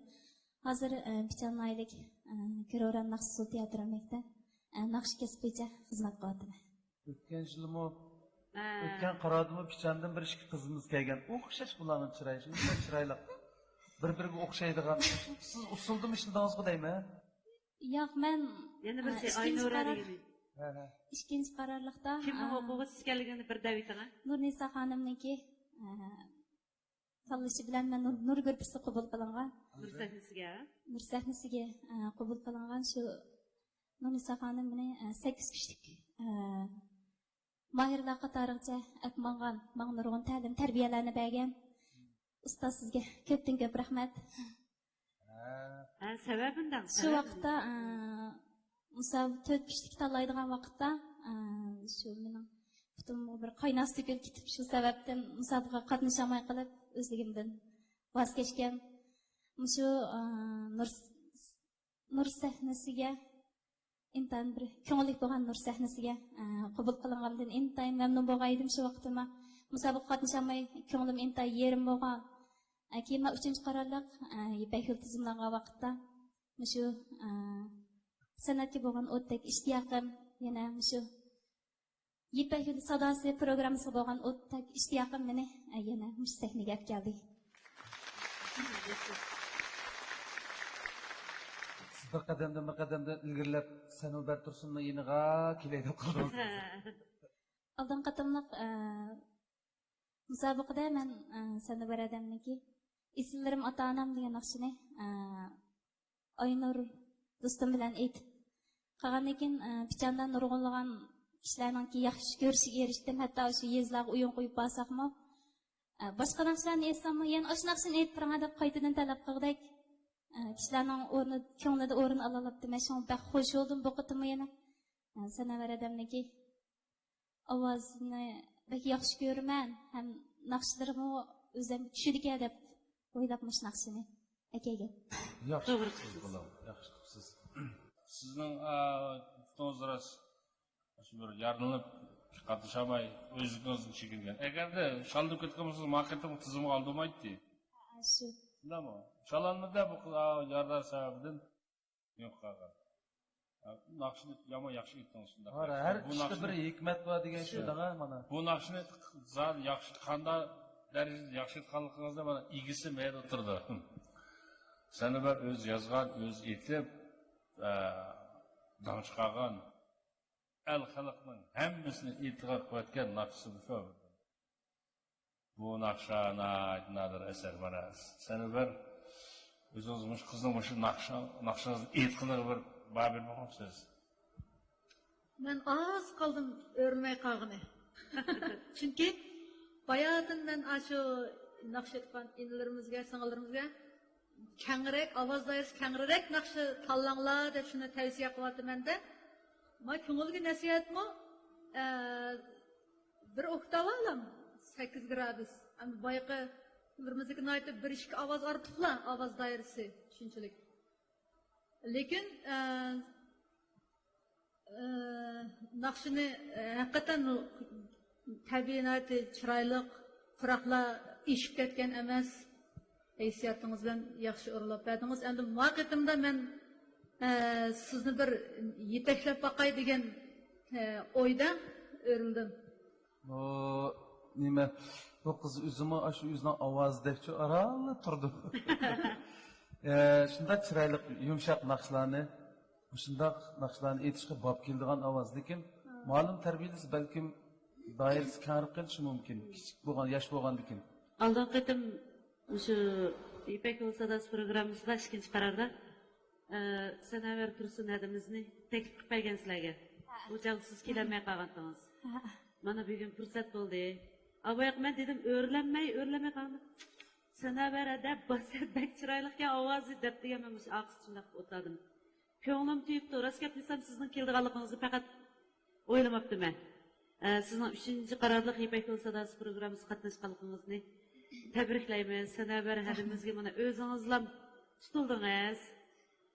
ھازىر، ئە، پىچان ناھىيەلىك، ئە، كۆروران ناخشا ئۇسسۇل تىياتىر ئۆمەكتە، ئە، ناخشا كەسپى بويىچە خىزمەت قىلىۋاتىمەن. ئۆتكەن يىلمۇ، ھە. ئۆتكەن قارادىمۇ پىچاندىن بىر ئىككى قىزىمىز كەلگەن. ئوخشاش بۇلارنىڭ چىرايى، شۇنداق چىرايلىق. بىر-بىرىگە ئوخشايدىغان. سىز ئۇسسۇلدىمۇ ئىشلىدىڭىزغۇ دەيمەن؟ ياق، مەن، يەنە ئە، بىرسى ئىككىنچى ئاينۇرە قارار، دېگىنى. ھە، ھە. ئىككىنچى قارارلىقتا، كىمنىڭ ئە، ئوقۇغۇچىسى ئىكەنلىكىنى بىر دەۋېتىڭە. نۇرنىسا خانىمنىڭكى، ئە، تاللىشى بىلەن مەن نۇر، نۇر گۇرۇپپىسىغا قوبۇل قىلىنغان. نۇر سەھنىسىگە. نۇر سەھنىسىگە، ئە، قوبۇل قىلىنغان شۇ نۇرنىسا خانىم مېنى، ئە، سەككىز كۈچلۈك، ئە، ماھىرلار قاتارىغىچە ئەپ ماڭغان، ماڭا نۇرغۇن تەلىم، تەربىيەلەرنى بەرگەن. ئۇستاز، سىزگە كۆپتىن كۆپ رەھمەت. ھە. ھە، سەۋەبىنى دەڭ، شۇ سەۋەبىنى. ۋاقىتتا، ئە، مۇسابىقە تۆت كۈچلۈك تاللايدىغان ۋاقىتتا، ئە، شۇ مېنىڭ پۇتۇمغا بىر قاينار سۈيى كېلىپ كېتىپ، شۇ سەۋەبتىن مۇسابىقىگە قاتنىشالماي قېلىپ، ئۆزلۈكۈمدىن ۋاز كەچكەن. مۇشۇ، ئە، نۇر، نۇر سەھنىسىگە، ئىنتايىن بىر كۆڭۈللۈك بولغان نۇر سەھنىسىگە، ئە، قوبۇل قىلىنغاندىن ئىنتايىن مەمنۇن بولغان ئىدىم شۇ ۋاقىتتا. مۇسابىقىگە قاتنىشالماي كۆڭلۈم ئىنتايىن يېرىم بولغان. ئە، كېيىن مەن ئۈچىنچى قارارلىق، ئە، يىپەك يولى تىزىملانغان ۋاقىتتا مۇشۇ، ئە، سەنئەتكە بولغان ئوتتەك ئىشتىياقىم، يەنە مۇشۇ يىپەك يولى ساداسى پروگراممىسىغا بولغان ئوتتەك ئىشتىياقىم مېنى، ئە، يەنە مۇشۇ سەھنىگە ئەپ كەلدى. سىز بىر قەدەمدىن بىر قەدەمدىن ئىلگىرىلەپ، سەنۇبەر تۇرسۇننىڭ يېنىغا كېلەي دەپ قالدىڭىز. ھە. ئالدىنقى قېتىملىق، ئە، مۇسابىقىدە مەن، ئە، سەنۇبەر ھەدەمنىڭكى ئېسىللىرىم ئاتا-ئانام دېگەن ناخشىنى، ئە، ئاينۇر دوستۇم بىلەن ئېيتىپ قالغاندىن كېيىن، ئە، پىچاندا نۇرغۇنلىغان كىشىلەرنىڭكى ياخشى كۆرۈشىگە ئېرىشتىم. ھەتتا شۇ يېزىلارغا ئويۇن قويۇپ بارساقمۇ، ئە، باشقا ناخشىلارنى ئېيتساممۇ، يەنە ئاشۇ ناخشىنى ئېيتىپ بېرىڭ دەپ قايتىدىن تەلەپ قىلغۇدەك، ئە، كىشىلەرنىڭ ئورنى، كۆڭلىدە ئورۇن ئالالاپتۇ. مەن شۇڭا بەك خوش بولدۇم بۇ قېتىممۇ يەنە. ئە، سەنەۋەر ھەدەمنىڭكى ئاۋازىنى بەك ياخشى كۆرىمەن ھەم ناخشىلىرىمۇ ئۆزۈم چۈشىدىكەن دەپ ئويلاپ مۇشۇ ناخشىنى ئەكەلگەن. ياخشى توغرا قىپسىز قىلىپسىز. بۇنى، ياخشى قىپسىز. سىزنىڭ، ئا، پۇتىڭىز راست. شۇ بىر يارىلىنىپ قاتنىشالماي ئۆزلۈكىڭىزدىن چېكىنگەن. ئەگەردە شاللىنىپ كەتكەن بولسىڭىز، ما قېتىمقى تىزىمغا ئالدىرمايتتى. ھە، شۇ. شۇنداقمۇ؟ شاللانمىدى بۇ قىز، ئا، يارىدار سەۋەبىدىن. يوق قالغان. ناخشىنى يامان ياخشى ئېيتتىڭىز شۇنداق. ھە، ھەر بۇ ئىشتا ناخشىنى بىر ھېكمەت بار دېگەن شۇ، شۇ. داڭا مانا. بۇ ناخشىنى زادى ياخشى، قانداق دەرىجىدە ياخشى ئېيتقانلىقىڭىزنى مانا ئىگىسى مەيدە ئولتۇرىدۇ. سەنۇبەر ئۆزى يازغان، ئۆزى ئېيتىپ، ئە، داڭ چىقارغان، ئەل خەلقنىڭ ھەممىسىنى ئېتىقاد قىلىۋەتكەن ناخشىسى بۇ شۇ. بۇ ناخشا ناھايىتى نادىر ئەسەر. مانا، سەنۇبەر، ئۆزىڭىز مۇشۇ قىزنىڭ مۇشۇ ناخشا، ناخشىڭىزنى ئېيتقىنىغا بىر باھا بېرىپ باقمامسىز؟ مەن ئاز قالدىم ئۆرۈلمەي قالغىنى. چۈنكى باياتىن مەن ئاشۇ ناخشا ئېيتقان ئىنىلىرىمىزگە، سىڭىللىرىمىزگە كەڭرەك، ئاۋاز دائىرىسى كەڭرەك ناخشا تاللاڭلار دەپ شۇنى تەۋسىيە قىلىۋاتىمەن-دە. ما كۆڭۈلگە نەسىھەتمۇ، ئە، بىر ئوكتاۋا ئالام، سەككىز گرادۇس. ئەمدى بايىقى كۈنلىرىمىزدىكى ناھايىتى بىر ئىككى ئاۋاز ئارتۇقلا، ئاۋاز دائىرىسى شۇنچىلىك. لېكىن، ئە، ئە، ناخشىنى، ئە، ھەقىقەتەن تەبىئىي ناھايىتى چىرايلىق، پۇراقلار ئېشىپ كەتكەن ئەمەس. ھېسسىياتىڭىز بىلەن ياخشى ئورۇنلاپ بەردىڭىز. ئەمدى ما قېتىمدا مەن، ئە، سىزنى بىر يېتەكلەپ باقاي دېگەن، ئە، ئويدا ئۆرۈلدۈم. ئۇ نېمە، بۇ قىز ئۆزىمۇ ئاشۇ ئۆزىنىڭ ئاۋازىدەكچۇ ئارانلا تۇرىدۇ. ئە، شۇنداق چىرايلىق، يۇمشاق ناخشىلارنى، مۇشۇنداق ناخشىلارنى ئېيتىشقا باب كېلىدىغان ئاۋاز. لېكىن مۇئەللىم تەربىيەلىسە بەلكىم دائىرىسى كەڭرەك قېلىشى مۇمكىن، كىچىك بولغان، ياش بولغاندىكىن. ئالدىنقى قېتىم مۇشۇ يىپەك يولى ساداسى پروگراممىسىدا ئىككىنچى قاراردا، ئە، سەنەۋەر تۇرسۇن ھەدىمىزنى تەكلىپ قىلىپ بەرگەن سىلەرگە. ھە. بۇ چاغدا سىز كېلەلمەي قالغانتىڭىز. ھە. مانا بۈگۈن پۇرسەت بولدى. ئاۋاياق مەن دېدىم، ئۆرلەنمەي، ئۆرلەنمەي قالدىم. سەنەۋەر ھەدە، بەك چىرايلىقكەن ئاۋازى دەپ دېگەن مەن مۇشۇ ئارقىسىدا شۇنداق ئولتۇردۇم. كۆڭلۈم تۆيۈپتۇ. راست گەپ دېسەم، سىزنىڭ كېلىدىغانلىقىڭىزنى پەقەت ئويلىماپتىمەن. ئە، سىزنىڭ ئۈچىنچى قارارلىق يىپەك يولى ساداسى پروگراممىسىغا قاتناشقانلىقىڭىزنى تەبرىكلەيمىز. سەنەۋەر ھەدىمىزگە مانا ئۆزىڭىزلا تۇتۇلدىڭىز.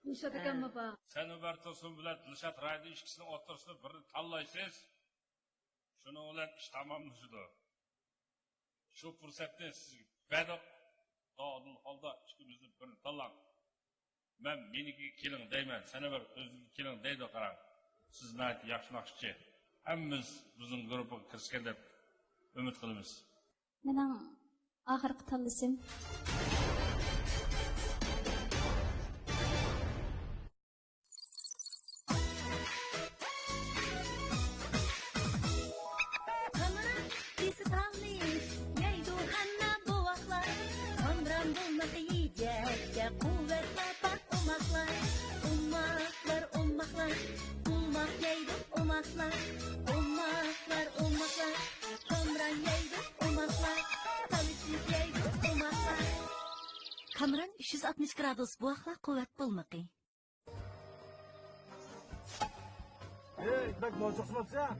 دىلشات ئە. ئاكام بابا. سەنۇبەر تۇرسۇن بىلەن دىلشات رايدىن ئىككىسىنىڭ ئوتتۇرىسىدا بىرنى تاللايسىز. شۇنىڭ بىلەن ئىش تاماملىشىدۇ. شۇ پۇرسەتنى سىزگە بەردۇق. دادىل ھالدا ئىككىمىزدىن بىرنى تاللاڭ. مەن مېنىڭكىگە كېلىڭ دەيمەن، سەنەۋەر ئۆزىگە كېلىڭ دەيدۇ، قاراڭ. سىز ناھايىتى ياخشى ناخشىچى. ھەممىمىز بىزنىڭ گۇرۇپپىغا كىرسىكەن دەپ ئۈمىد قىلىمىز. مېنىڭ ئاخىرقى تاللىشىم. قامران دېسە تالىش، يەيدۇ ھەممە بوۋاقلار. قامران بولمىقى يېيىشكە قۇۋۋەت تاپار ئوماقلار. ئوماقلار، ئوماقلار، ئوماق يەيدۇ ئوماقلار. ئوماقلار، ئوماقلار، قامران يەيدۇ ئوماقلار. تالىشىپ يەيدۇ ئوماقلار. قامران ئۈچ يۈز ئاتمىش گرادۇس بوۋاقلار قۇۋۋەت بولمىقى. ئەي، بەك نوچۇقسىماپسەن؟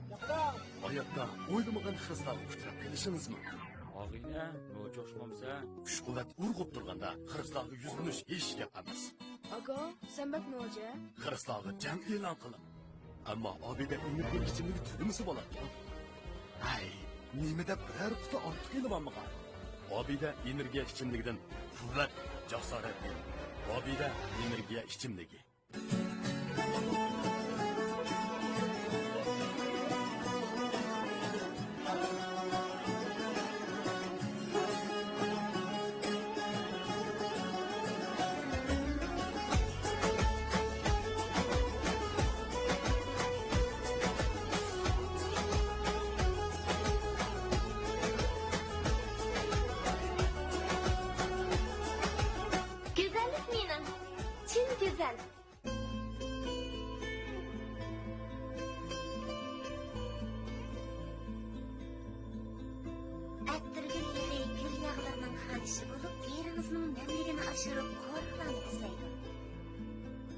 ھاياتتا ئويلىمىغان خىرىسلارغا ئۇچراپ قېلىشىڭىزمۇ؟ ئاغىنە، نوچۇقسىمامسەن؟ كۈچ-قۇۋۋەت ئۇرغۇپ تۇرغاندا خىرىسلارغا يۈزلىنىش ھېچ گەپ ئەمەس. ئاكا، سەن بەك نوچە. خىرىسلارغا جەڭ ئېلان قىلىڭ. ئەمما ئابىدە ئېنېرگىيە ئىچىملىكى تۈگىمىسە بولاتتىغۇ. ھەي، نېمە دەپ بىرەر قۇتا ئارتۇق ئېلىۋالمىغان؟ ئابىدە ئېنېرگىيە ئىچىملىكىدىن قۇۋۋەت، جاسارەت ئېلىڭ. ئابىدە ئېنېرگىيە ئىچىملىكى. گۈزەللىك مېنىڭ، چىن گۈزەل. چىرىپ قورۇقلارنى بېزەيدۇ.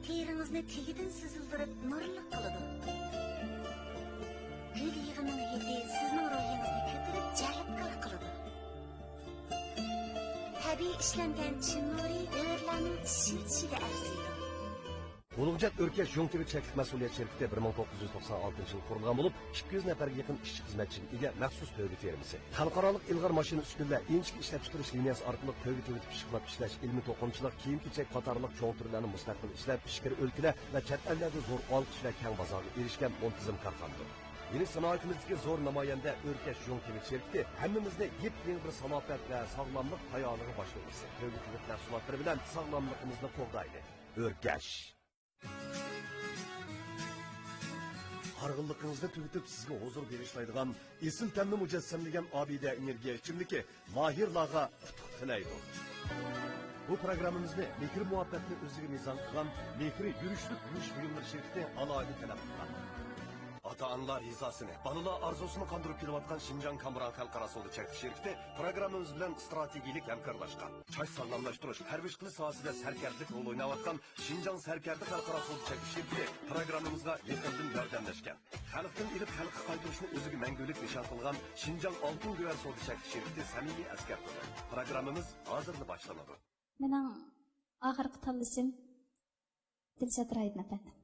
تېرىڭىزنى تېگىدىن سۈزۈلدۈرۈپ نۇرلۇق قىلىدۇ. گۈل يېغىنىڭ ھىدى سىزنىڭ روھىڭىزنى كۆتۈرۈپ جەلپكار قىلىدۇ. تەبىئىي ئىشلەنگەن چىن نۇرى بۆرىلەرنىڭ چىشىلدىشىدا ئەرزىيدۇ. ئۇلۇغجان ئۆركەش يۇڭ تىۋى چەكلىك مەسئۇلىيەت شىركىتى بىر مىڭ توققۇز يۈز توقسان ئالتىنچى يىلى قۇرۇلغان بولۇپ، ئىككى يۈز نەپەرگە يېقىن ئىشچى-خىزمەتچىگە ئىگە مەخسۇس تۆگە فېرمىسى. خەلقئارالىق ئىلغار ماشىنا ئۈسكۈنىلەر، ئىنچىكە ئىشلەپچىقىرىش لىنىيەسى ئارقىلىق تۆگە تۈگىتىپ پىششىقلاپ ئىشلەش ئىلمىي توقۇمىچىلىق، كىيىم-كېچەك قاتارلىق چوڭ تۈرلەرنى مۇستەقىل ئىشلەپ، ئىچكىرى ئۆلكىلەر ۋە چەت ئەللەردە زور ئالقىش ۋە كەڭ بازارغا ئېرىشكەن مۇنتىزىم كارخانىدۇر. يېڭى سانائىتىمىزدىكى زور نامايەندە ئۆركەش يۇڭ تىۋى شىركىتى ھەممىمىزنى يېپيېڭى بىر سالاپەت ۋە ساغلاملىق پايانىغا باشلىغۇسى، تۆگە تۈگۈت مەھسۇلاتلىرى بىلەن ساغلاملىقىمىزنى قوغدايلى. ئۆركەش. ھارغىنلىقىڭىزنى تۈگىتىپ، سىزگە ھۇزۇر بېغىشلايدىغان ئېسىل تەمنى مۇجەسسەملىگەن ئابىدە ئېنېرگىيە ئىچىملىكى ماھىرلارغا ئۇتۇق تىلەيدۇ. بۇ پروگراممىمىزنى مېھرى مۇھەببەتنى ئۆزىگە مىزان قىلغان مېھرى يۈرۈشلۈك يۇيۇش بۇيۇملىرى شىركىتى ئالاھىدە تەلەپ قىلغان. ئاتا-ئانىلار رىزاسىنى، بالىلار ئارزۇسىنى قاندۇرۇپ كېلىۋاتقان شىنجاڭ كامېران خەلقئارا سودا چەكلىك شىركىتى پروگراممىمىز بىلەن ئىستراتېگىيىلىك ھەمكارلاشقان. چاچ ساغلاملاشتۇرۇش، پەرۋىش قىلىش ساھەسىدە سەركەردىلىك رول ئويناۋاتقان شىنجاڭ سەركەردە خەلقئارا سودا چەكلىك شىركىتى پروگراممىمىزغا يېقىندىن ياردەملەشكەن. خەلقتىن ئېلىپ خەلققە قايتۇرۇشنى ئۆزىگە مەڭگۈلۈك نىشان قىلغان شىنجاڭ ئالتۇن گۆھەر سودا چەكلىك شىركىتى سەمىمىي ئەسكەرتىدۇ. پروگراممىمىز ھازىرلا باشلىنىدۇ. مېنىڭ ئاخىرقى تاللىشىم دىلشات رايىدىن ئەپەندىم.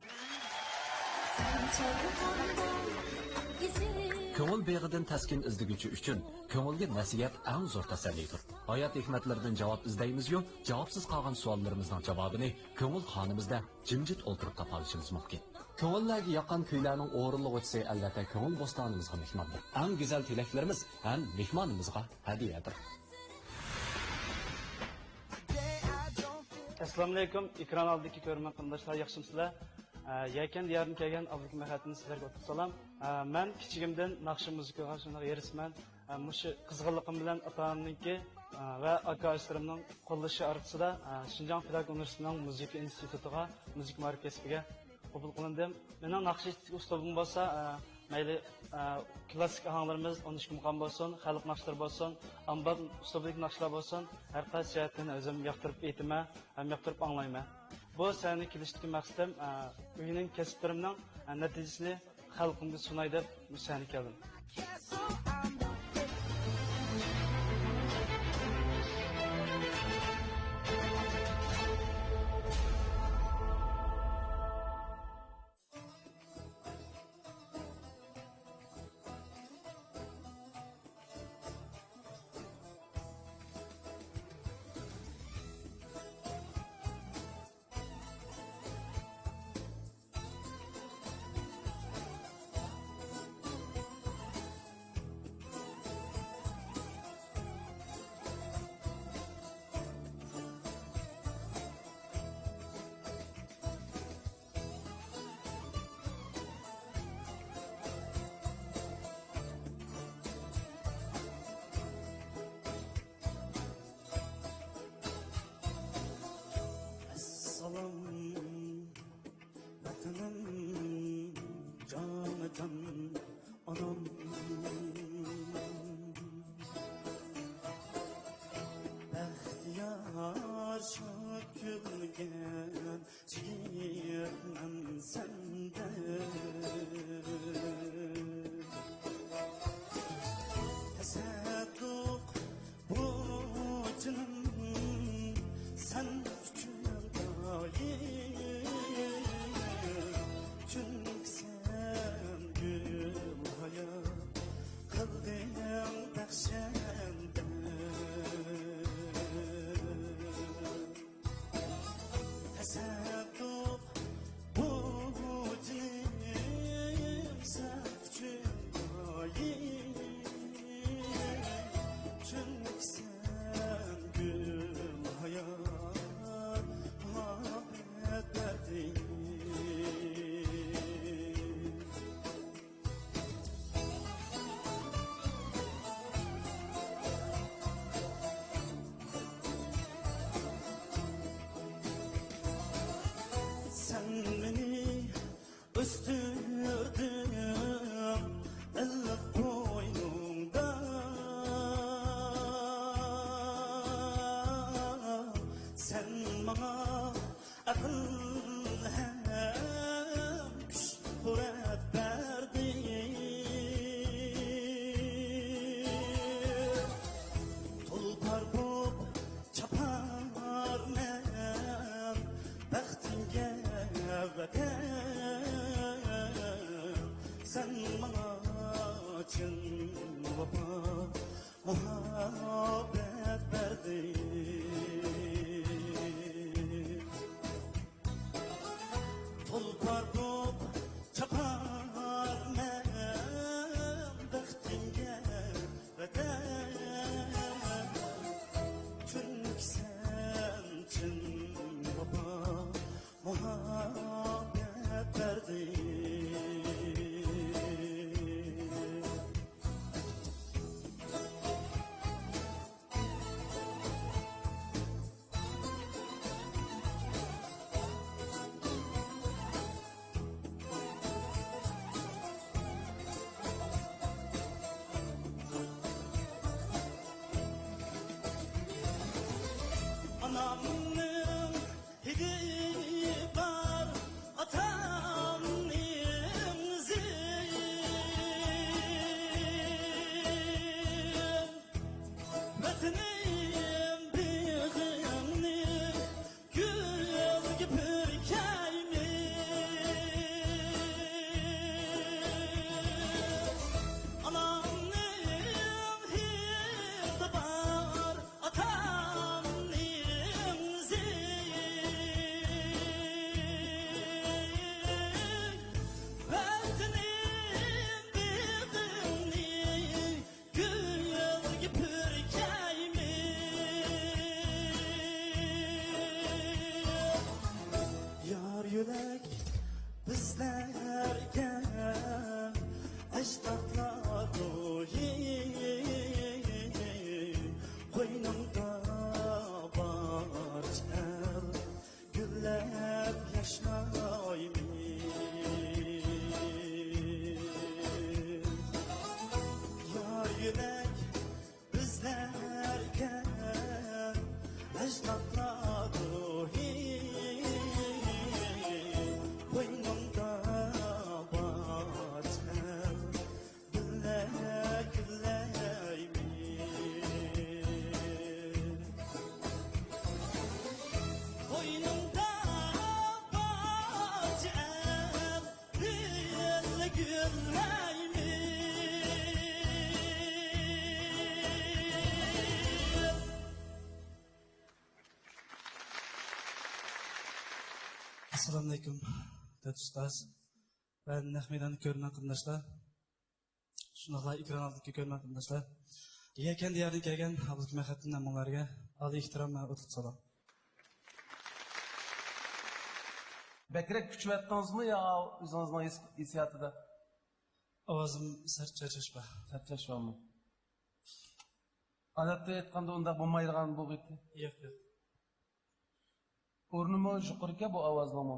كۆڭۈل بېغىدىن تەسكىن ئىزدىگۈچى ئۈچۈن كۆڭۈلگە نەسىھەت ئەڭ زور تەسەللىدۇر. ھايات ھېكمەتلىرىدىن جاۋاب ئىزدەيمىزيۇ، جاۋابسىز قالغان سوئاللىرىمىزنىڭ جاۋابىنى كۆڭۈل خانىمىزدا جىمجىت ئولتۇرۇپ تاپالىشىمىز مۇمكىن. كۆڭۈللەرگە ياققان كۈيلەرنىڭ ئورۇنلىغۇچىسى، ئەلۋەتتە، كۆڭۈل بوستانىمىزغا مېھماندۇر. ئەڭ گۈزەل تىلەكلىرىمىز ھەم مېھمانىمىزغا ھەدىيەدۇر. ئەسسالامۇئەلەيكۇم، ئېكران ئالدىدىكى كۆرۈرمەن قېرىنداشلار، ياخشىمۇسىلەر؟ ئە، يەكەن دىيارىدىن كەلگەن ئابلىكىم ئەخەتتىن سىلەرگە ئوتلۇق سالام. ئە، مەن كىچىكىمدىن ناخشا مۇزىكىغا شۇنداق ھېرىسمەن. ئە، مۇشۇ قىزغىنلىقىم بىلەن ئاتا-ئانامنىڭكى، ئە، ۋە ئاكا-ئىنىلىرىمنىڭ قوللىشى ئارقىسىدا، ئە، شىنجاڭ پېداگوگىكا ئۇنىۋېرسىتېتىنىڭ مۇزىكا ئىنستىتۇتىغا مۇزىكا مائارىپ كەسپىگە قوبۇل قىلىندىم. مېنىڭ ناخشا ئېيتىش ئۇسلۇبۇم بولسا، ئە، مەيلى، ئە، كلاسسىك ئاھاڭلىرىمىز، ئون ئۈچ مۇقام بولسۇن، خەلق ناخشىلىرى بولسۇن، ئامبار ئۇسلۇبىدىكى ناخشىلار بولسۇن، ھەر قايسى جەھەتتىن ئۆزۈم ياقتۇرۇپ ئېيتىمەن ھەم ياقتۇرۇپ ئاڭلايمەن. بۇ سەھنىگە كېلىشتىكى مەقسىتىم، ئە، ئۆگىنىش كەسىپلىرىمنىڭ، ئە، نەتىجىسىنى خەلقىمگە سۇناي دەپ مۇشۇ سەھنىگە كەلدىم. سېنىڭ بېغىڭنى گۈلگە پۈركەيمەن. ئانامنىڭ ھېيتى بار، ئاتامنىڭ زېيى. ۋەتىنىم بېغىڭنى گۈلگە پۈركەيمەن. يار يۆلەك بىزلەرگە ئەجدادلار روھى، قوينۇڭدا بارچە ئەل گۈللەپ ياشنايمىز. يار يۆلەك بىزلەرگە ئەجدادلار روھى، قوينۇڭدا بارچە ئەل بىللە گۈللەيمىز. قوينۇڭدا بارچە ئەل بىللە گۈللەيمىز. ئەسسالامۇئەلەيكۇم، دۆت ئۇستاز ۋە نەق مەيداندا كۆرۈنگەن قېرىنداشلار. شۇنداقلا ئېكران ئالدىدىكى كۆرۈرمەن قېرىنداشلار. يەكەن دىيارىدىن كەلگەن ئابلىكىم ئەخەتتىن ھەممىڭلارگە ئالىي ئېھتىرام ۋە ئوتلۇق سالام. بەكرەك كۈچىۋەتتىڭىزمۇ يا ئۆزىڭىزنىڭ ھېس-، ھېسسىياتىدا؟ ئاۋازىم سەل چارچاش بار. چارچاش بارمۇ؟ ئادەتتە ئېيتقاندا ئۇنداق بولمايدىغان بولغىيتى. ياق، ياق. ئورنىمۇ يۇقىرىكەن بۇ ئاۋازنىڭمۇ.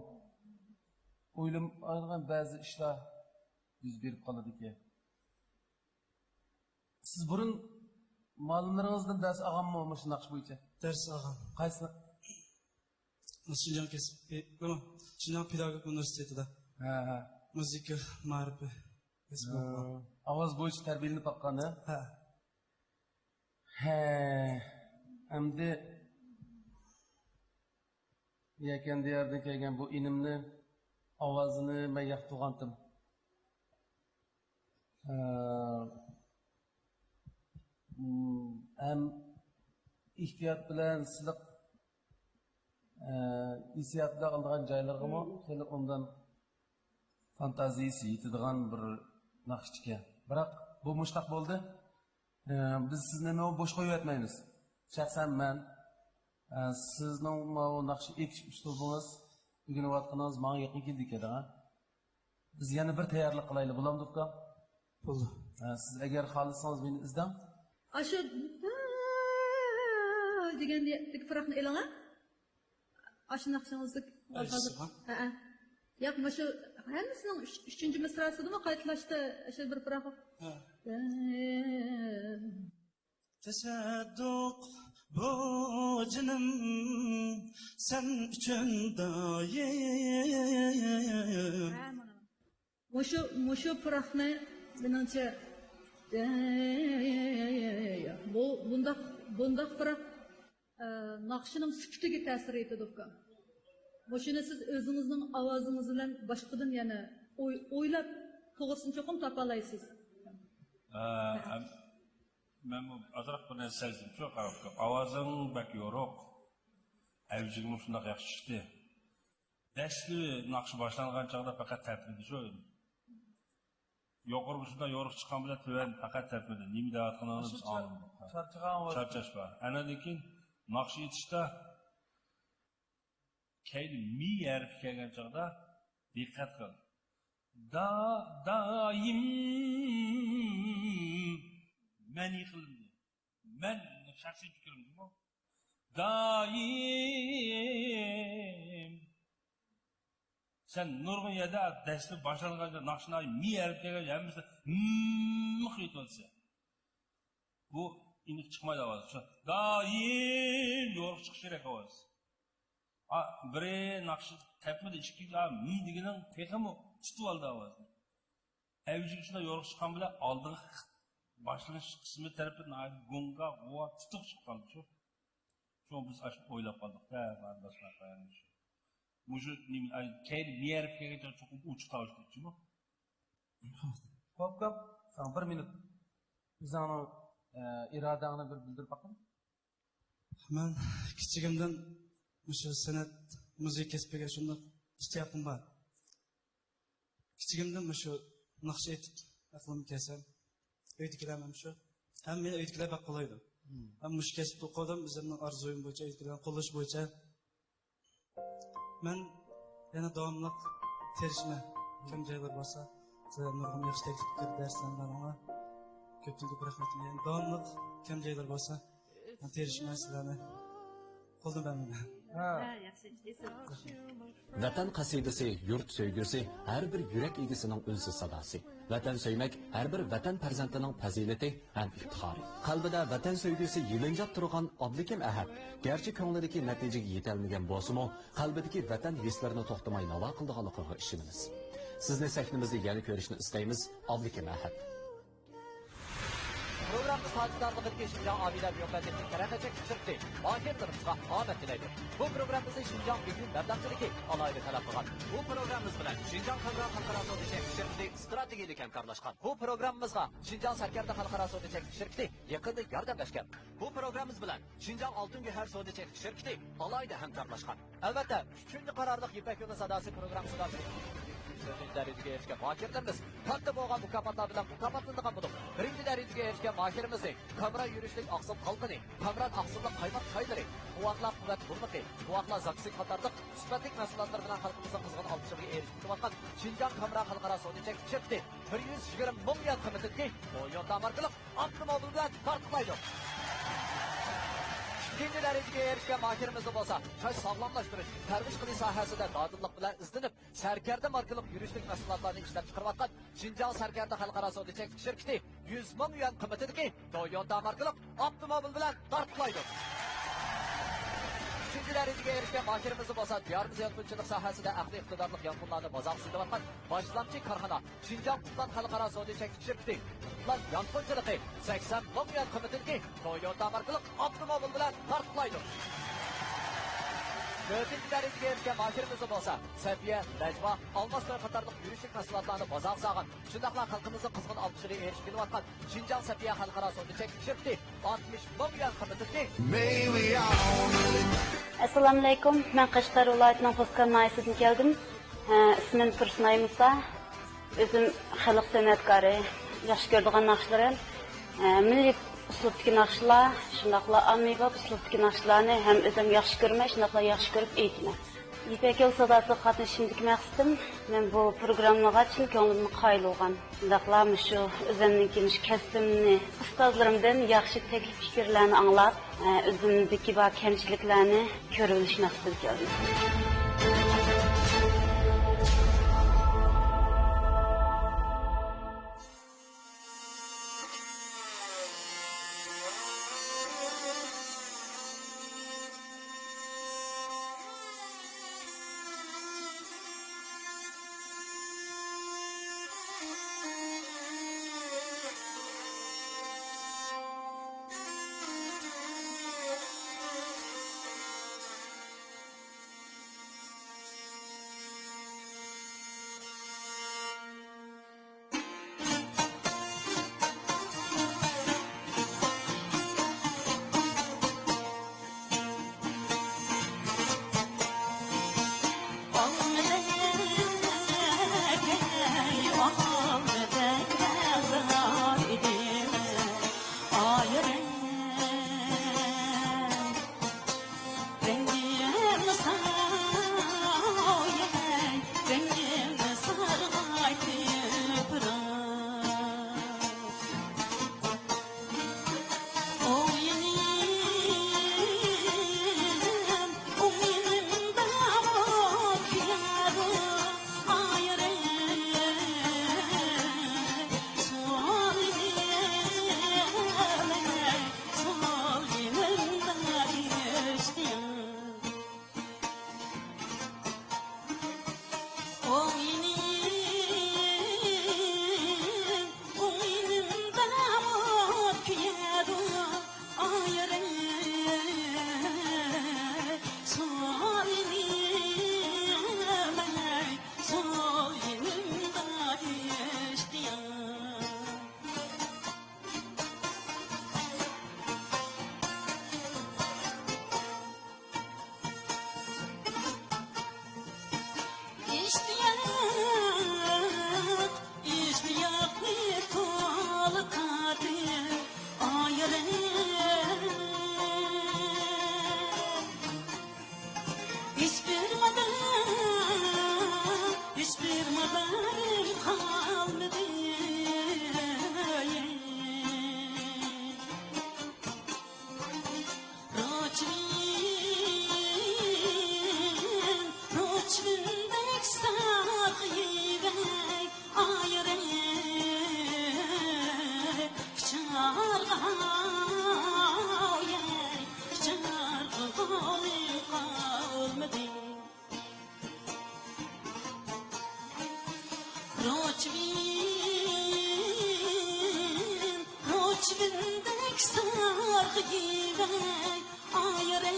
ئويلىمايدىغان بەزى ئىشلار يۈز بېرىپ قالىدىكەن. سىز بۇرۇن مۇئەللىملىرىڭىزدىن دەرس ئالغانمۇ مۇشۇ ناخشا بويىچە؟ دەرس ئالغان. قايسى؟ شىنجاڭ كەسپىي، نېمە؟ شىنجاڭ پېداگوگىك ئۇنىۋېرسىتېتىدا. ھە، ھە. مۇزىكا مائارىپى كەسپىي ھە. ئوقۇغان. ئاۋاز بويىچە تەربىيەلىنىپ باققان، ھە؟ ھە. ھە، ئەمدى يەكەن دىياردىن كەلگەن بۇ ئىنىمنى ئاۋازىنى مەن ياقتۇرغانتىم. ھە، ھەم ئېھتىيات بىلەن سىلىق، ھە، ھېسسىيات بىلەن ئالىدىغان جايلىرىغىمۇ خېلى ئوبدان فانتازىيىسى يېتىدىغان بىر ناخشىچىكەن. بىراق بۇ مۇشۇنداق بولدى. ئە، بىز سىزنى نو بوش قويۇۋەتمەيمىز. شەخسەن مەن، ئە، سىزنىڭ ماۋۇ ناخشا ئېيتىش ئۇسلۇبىڭىز، ئۆگىنىۋاتقىنىڭىز ماڭا يېقىن كېلىدىكەن، ھە. بىز يەنە بىر تەييارلىق قىلايلى، بولامدۇ، ئۇكام؟ بولدى. ئە، سىز ئەگەر خالىسىڭىز مېنى ئىزدەڭ. ئاشۇ دېگەندىكى پۇراقنى ئېلىڭ، ھە. ئاشۇ ناخشىڭىزدىكى ھازىر. ھەئە. ياق، مۇشۇ ھەممىسىنىڭ ئۈچ-، ئۈچىنچى مىسراسىدىمۇ قايتىلاشتا ئاشۇ بىر پۇراق. ھە. تەشەددۇق بۇ جېنىم سەن ئۈچۈن دايىم. ھە، مانا. مۇشۇ، مۇشۇ پۇراقنى، مېنىڭچە، بۇ، بۇنداق، بۇنداق پۇراق، ئە، ناخشىنىڭ سۈپىتىگە تەسىر يېتىدۇ، ئۇكام. مۇشۇنى سىز ئۆزىڭىزنىڭ ئاۋازىڭىز بىلەن باشقىدىن يەنە ئوي-، ئويلاپ، توغرىسىنى چوقۇم تاپالايسىز. ئە، ئەم-، مەنمۇ ئازراق بىر نەرسە سەزدىم شۇ، قاراپ، ئاۋازىڭ بەك يورۇق. ئەۋجىگىمۇ شۇنداق ياخشى چىقتى. دەسلى ناخشا باشلانغان چاغدا پەقەت تەپمىدى شۇ. يۇقىرىغا شۇنداق يورۇق چىققان بىلەن تۆۋەن پەقەت تەپمىدى. نېمە دەۋاتقىنىڭىزنى بىز ئاڭلىمىدۇق. چارچىغان ۋاقىت. چارچاش بار. ئانىڭدىن كېيىن ناخشا ئېيتىشتا كەينى مى ھەرپى كەلگەن چاغدا دىققەت قىل. دا، دائىم مەنئى قىلىندى. مەن شەخسىي پىكرىم جۇمۇ. دائىم. سەن نۇرغۇن يەردە دەسلىپ باشلانغاندا ناخشىنى مى ھەرپى كەلگەن ھەممىسىدە ھىم قىلىۋاتىسەن. بۇ ئېنىق چىقمايدۇ ئاۋاز. شۇ دائىم يورۇق چىقىشى كېرەك ئاۋاز. ئا، بىرى ناخشا تەپمىدى، ئىككىنچى، ئا، مى دېگىنىڭ تېخىمۇ تۇتۇۋالدى ئاۋازنى. ئەۋجىگە شۇنداق يورۇق چىققان بىلەن ئالدىغا باشلىنىش قىسمى تەرىپى ناھايىتى گۇڭگا، غۇۋا، تۇتۇق چىققان شۇ. شۇڭا بىز ئاشۇ ئويلاپ قالدۇق، ھە، بارىبىز، مۇشۇ نېمە، ئاي، كەينى مېيەرگە كەلگەنچە چوقۇم ئوچۇق تاۋۇشتا ئېيتچىمۇ. خوپ، خوپ، ساڭا بىر مىنۇت. ئۆزۈڭنىڭ، ئە، ئىرادەڭنى بىر بىلدۈرۈپ باققىن. مەن كىچىكىمدىن مۇشۇ سەنئەت، مۇزىكا كەسپىگە شۇنداق ئىشتىياقىم بار. كىچىكىمدىن مۇشۇ ناخشا ئېيتىپ ئەقلىم كەلسە، ئۆيدىكىلەر مەن شۇ. ھەم مېنى ئۆيدىكىلەر بەك قوللايدۇ. مم. ھەم مۇشۇ كەسىپتە قويدۇم، ئۆزۈمنىڭ ئارزۇيۇم بويىچە، ئۆيدىكىلەرنىڭ قوللىشى بويىچە. مەن يەنە داۋاملىق تىرىشىمەن. كەم جايلار بولسا، سىلەر نۇرغۇن ياخشى تەكلىپ قىلىپ دەرسلەرنى بەردىڭلار. كۆپتىن كۆپ رەھمىتىمنى. يەنە داۋاملىق كەم جايلار بولسا، مەن تىرىشىمەن، سىلەرنى قولدىن بەرمەيمەن. ھە. ھە، ياخشى، ئېسىل. ۋەتەن قەسىدىسى، يۇرت سۆيگۈسى، ھەر بىر يۈرەك ئىگىسىنىڭ ئۈنسىز ساداسى. ۋەتەن سۆيمەك ھەر بىر ۋەتەن پەرزەنتىنىڭ پەزىلىتى ھەم ئىپتىخارى. قەلبىدە ۋەتەن سۆيگۈسى يېلىنجاپ تۇرغان ئابلىكىم ئەھەت، گەرچە كۆڭلىدىكى نەتىجىگە يېتەلمىگەن بولسىمۇ، قەلبىدىكى ۋەتەن ھېسلىرىنى توختىماي ناۋا قىلىدىغانلىقىغا ئىشىنىمىز. سىزنى سەھنىمىزدە يەنە كۆرۈشنى ئىستەيمىز، ئابلىكىم ئەھەت. پروگراممىمىز تاجدارلىقىدىكى شىنجاڭ ئابىدە مۇھەممەدىيېۋ تەرەققىياتچى شىركىتى ماھىرلىرىمىزغا ئامەت تىلەيدۇ. بۇ پروگراممىمىزنى شىنجاڭ بۈگۈن بەرداشلىرى ئالاھىدە تەلەپ قىلغان. بۇ پروگراممىمىز بىلەن شىنجاڭ كامېرا خەلقئارا سودا چەكلىك شىركىتى ئىستراتېگىيەلىك ھەمكارلاشقان. بۇ پروگراممىمىزغا شىنجاڭ سەركەردە خەلقئارا سودا چەكلىك شىركىتى يېقىندا ياردەملەشكەن. بۇ پروگراممىمىز بىلەن شىنجاڭ ئالتۇن گۆھەر سودا چەكلىك شىركىتى ئالاھىدە ھەمكارلاشقان. ئەلۋەتتە، ئۈچىنچى قارارلىق يىپەك يولى ساداسى پروگراممىسىدا بىرىنچى دەرىجىگە ئېرىشكەن ماھىرلىرىمىز كاتتا بولغان مۇكاپاتلار بىلەن مۇكاپاتلىنىدىغان بولۇپ، بىرىنچى دەرىجىگە ئېرىشكەن ماھىرىمىزنى كامېرا يۈرۈشلۈك ئاقسىل قالقىنى، كامېرا ئاقسىللىق قايماق چايلىرى، بوۋاقلار قۇۋۋەت بۇرنىقى، بوۋاقلار زاكىسى قاتارلىق سۈپەتلىك مەھسۇلاتلار بىلەن خەلقىمىزنىڭ قىزغىن ئالقىشىغا ئېرىشىپ كېلىۋاتقان شىنجاڭ كامېرا خەلقئارا سودا چەكلىك شىركىتى بىر يۈز يىگىرمە مىڭ يۈەن قىممىتىدىكى تويوتا ماركىلىق ئاپتوموبىل بىلەن تارتۇقلايدۇ. ئىككىنچى دەرىجىگە ئېرىشكەن ماھىرىمىزنى بولسا چاچ ساغلاملاشتۇرۇش، پەرۋىش قىلىش ساھەسىدە دادىللىق بىلەن ئىزدىنىپ، سەركەردە ماركىلىق يۈرۈشلۈك مەھسۇلاتلارنى ئىشلەپچىقىرىۋاتقان شىنجاڭ سەركەردە خەلقئارا سودا چەكلىك شىركىتى يۈز مىڭ يۈەن قىممىتىدىكى تويوتا ماركىلىق ئاپتوموبىل بىلەن تارتۇقلايدۇ. ئۈچىنچى دەرىجىگە ئېرىشكەن ماھىرىمىز بولسا دىيارىمىز يانفونچىلىق ساھەسىدە ئەقلىي ئىقتىدارلىق يانفونلارنى بازارغا سېلىۋاتقان باشلامچى كارخانا شىنجاڭ قۇملان خەلقئارا سودا چەكلىك شىركىتى قۇملان يانفونچىلىقى سەكسەن مىڭ يۈەن قىممىتىدىكى تويوتا ماركىلىق ئاپتوموبىل بىلەن تارتۇقلايدۇ. تۆتىنچى دەرىجىگە ئېرىشكەن ماھىرىمىز بولسا سەپىيە، نەجما، ئالماس توي قاتارلىق يۈرۈشلۈك مەھسۇلاتلارنى بازارغا سالغان، شۇنداقلا خەلقىمىزنىڭ قىزغىن ئالقىشىغا ئېرىشىپ كېلىۋاتقان شىنجاڭ سەپىيە خەلقئارا سودا چەكلىك شىركىتى ئاتمىش مىڭ يۈەن قىممىتىدىكى ئەسسالامۇئەلەيكۇم، مەن قەشقەر ۋىلايىتىنىڭ پوسكان ناھىيەسىدىن كەلدىم. ھە، ئىسمىم تۇرسۇنئاي مۇسا. ئۆزۈم خەلق سەنئەتكارى، ياخشى كۆرىدىغان ناخشىلىرىم، ھە، مىللىي ئۇسلۇبتىكى ناخشىلار، شۇنداقلا ئاممىباب ئۇسلۇبتىكى ناخشىلارنى ھەم ئۆزۈم ياخشى كۆرىمەن، شۇنداقلا ياخشى كۆرۈپ ئېيتىمەن. يىپەك يولى ساداسىغا قاتنىشىشىمدىكى مەقسىتىم، مەن بۇ پروگراممىغا چىن كۆڭلۈمدىن قايىل بولغان. شۇنداقلا مۇشۇ ئۆزۈمنىڭكى مۇشۇ كەسپىمنى ئۇستازلىرىمدىن ياخشى تەكلىپ پىكىرلەرنى ئاڭلاپ، ئە، ئۆزۈمدىكى بار كەمچىلىكلەرنى كۆرۈۋېلىش مەقسىتىدە كەلدىم. يېۋەي ئايرىپ،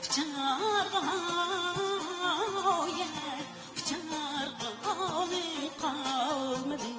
قىچارغا، ئاۋۇ يەر قىچارغا قالمىدى.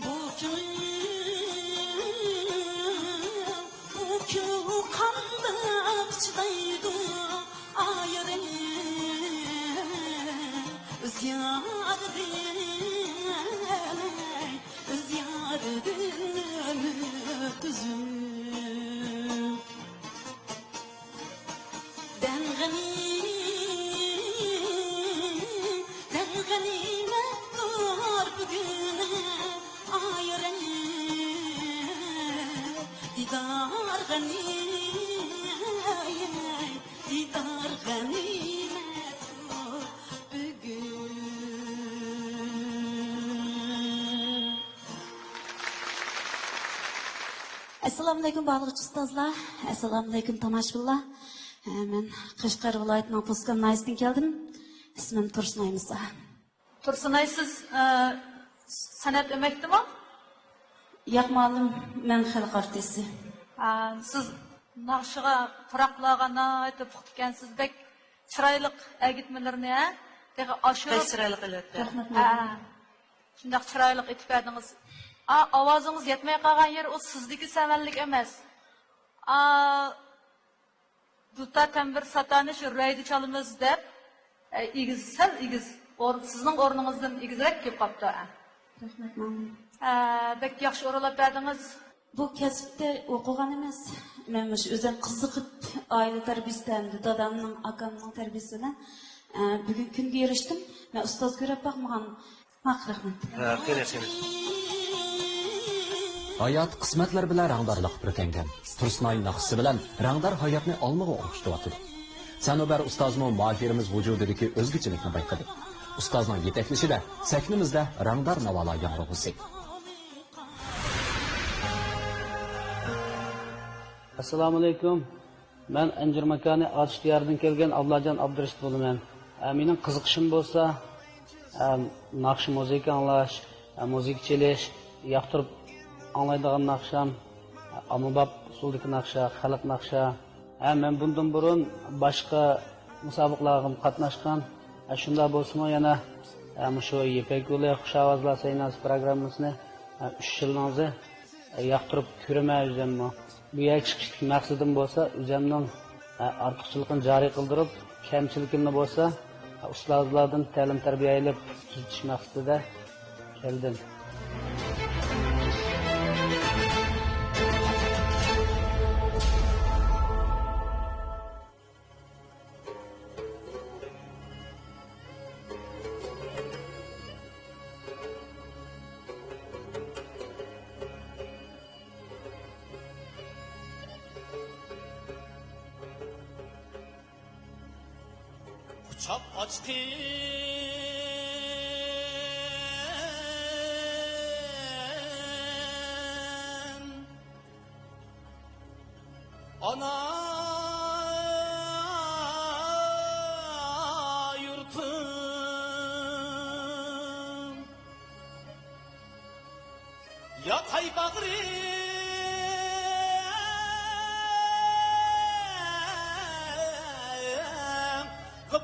بۇ كۆڭۈل، بۇ كۆڭۈل قانداق چىدايدۇ ئايرىپ؟ زىيادىدىن، زىيادىدىن ئۆتكۈزۈپ. دەم غېمى، دەم غېنىيمەتتۇر بۈگۈن ئايرىم. دىدار غېنى، دىدار غېنىيمەتتۇر بۈگۈن. ئەسسالامۇئەلەيكۇم، بارلىق ئۇستازلار. ئەسسالامۇئەلەيكۇم، تاماشىبىنلار. ھە، مەن قەشقەر ۋىلايىتىنىڭ پۇسكان ناھىيەسىدىن كەلدىم. ئىسمىم تۇرسۇنئاي مۇسا. تۇرسۇنئاي، سىز، ئە، سەنئەت ئۆمەكتىمۇ؟ ياق، مۇئەللىم، مەن خەلق ئارتىسى. ئە، سىز ناخشىغا، پۇراقلارغا ناھايىتى پۇختا ئىكەنسىز. بەك چىرايلىق ئەگىتمىلىرىنى، ھە؟ تېخى ئاشۇرۇپ. بەك چىرايلىق ئېلىۋەتتى. رەھمەت، ھە، مۇئەللىم. شۇنداق چىرايلىق ئېيتىپ بەردىڭىز. ئا، ئاۋازىڭىز يەتمەي قالغان يېرى ئۇ سىزدىكى سەۋەنلىك ئەمەس. ئا، دۇتا، تەمبۇر، ساتارنى شۇ رەيدە چالىمىز دەپ، ئە، ئېگىز، سەل ئېگىز، ئور-، سىزنىڭ ئورنىڭىزدىن ئېگىزرەك كېلىپ قاپتۇ، ئە. رەھمەت، ماڭا. ئە، بەك ياخشى ئورۇنلاپ بەردىڭىز. بۇ كەسىپتە ئوقۇغان ئەمەس. مەن مۇشۇ ئۆزۈم قىزىقىپ، ئائىلە تەربىيەسىدە ھەمدە دادامنىڭ، ئاكامنىڭ تەربىيىسى بىلەن، ئە، بۈگۈنكى كۈنگە ئېرىشتىم. مەن ئۇستاز كۆرۈپ باقمىغان. ھەق، رەھمەت. ھە، قېنى، قېنى. ھايات قىسمەتلەر بىلەن رەڭدارلىق پۈركەنگەن. تۇرسۇنئاي ناخشىسى بىلەن رەڭدار ھاياتنى ئالمىغا ئوخشىتىۋاتىدۇ. سەنۇبەر ئۇستازمۇ ماھىرىمىز ۋۇجۇدىدىكى ئۆزگىچىلىكنى بايقىدى. ئۇستازنىڭ يېتەكلىشىدە سەھنىمىزدە رەڭدار ناۋالار ياڭرىغۇسى. ئەسسالامۇئەلەيكۇم. مەن ئەنجۈر ماكانى ئاتۇش دىيارىدىن كەلگەن ئابلاجان ئابدۇرېشىت بولىمەن. ئە، مېنىڭ قىزىقىشىم بولسا، ئە، ناخشا، مۇزىكا ئاڭلاش، ئە، مۇزىكا چېلىش، ياقتۇرۇپ ئاڭلايدىغان ناخشام، ئە، ئاممىباب ئۇسۇلدىكى ناخشا، خەلق ناخشا. ھە، مەن بۇندىن بۇرۇن باشقا مۇسابىقىلەرگىمۇ قاتناشقان. ھە، شۇنداق بولسىمۇ يەنە، ھە، مۇشۇ يىپەك يولى خۇش ئاۋازلار سەيناسى پروگراممىسىنى، ھە، ئۈچ يىلنىڭ ياقتۇرۇپ كۆرىمەن ئۆزۈممۇ. بۇ يەرگە چىقىشلىق مەقسىتىم بولسا، ئۆزۈمنىڭ، ھە، ئارتۇقچىلىقىنى جارى قىلدۇرۇپ، كەمچىلىكىمنى بولسا، ھە، ئۇستازلاردىن تەلىم-تەربىيە ئېلىپ تۈزىتىش مەقسىتىدە كەلدىم. قۇچاق ئاچقىن ئانا يۇرتۇم، ياتاي باغرىم،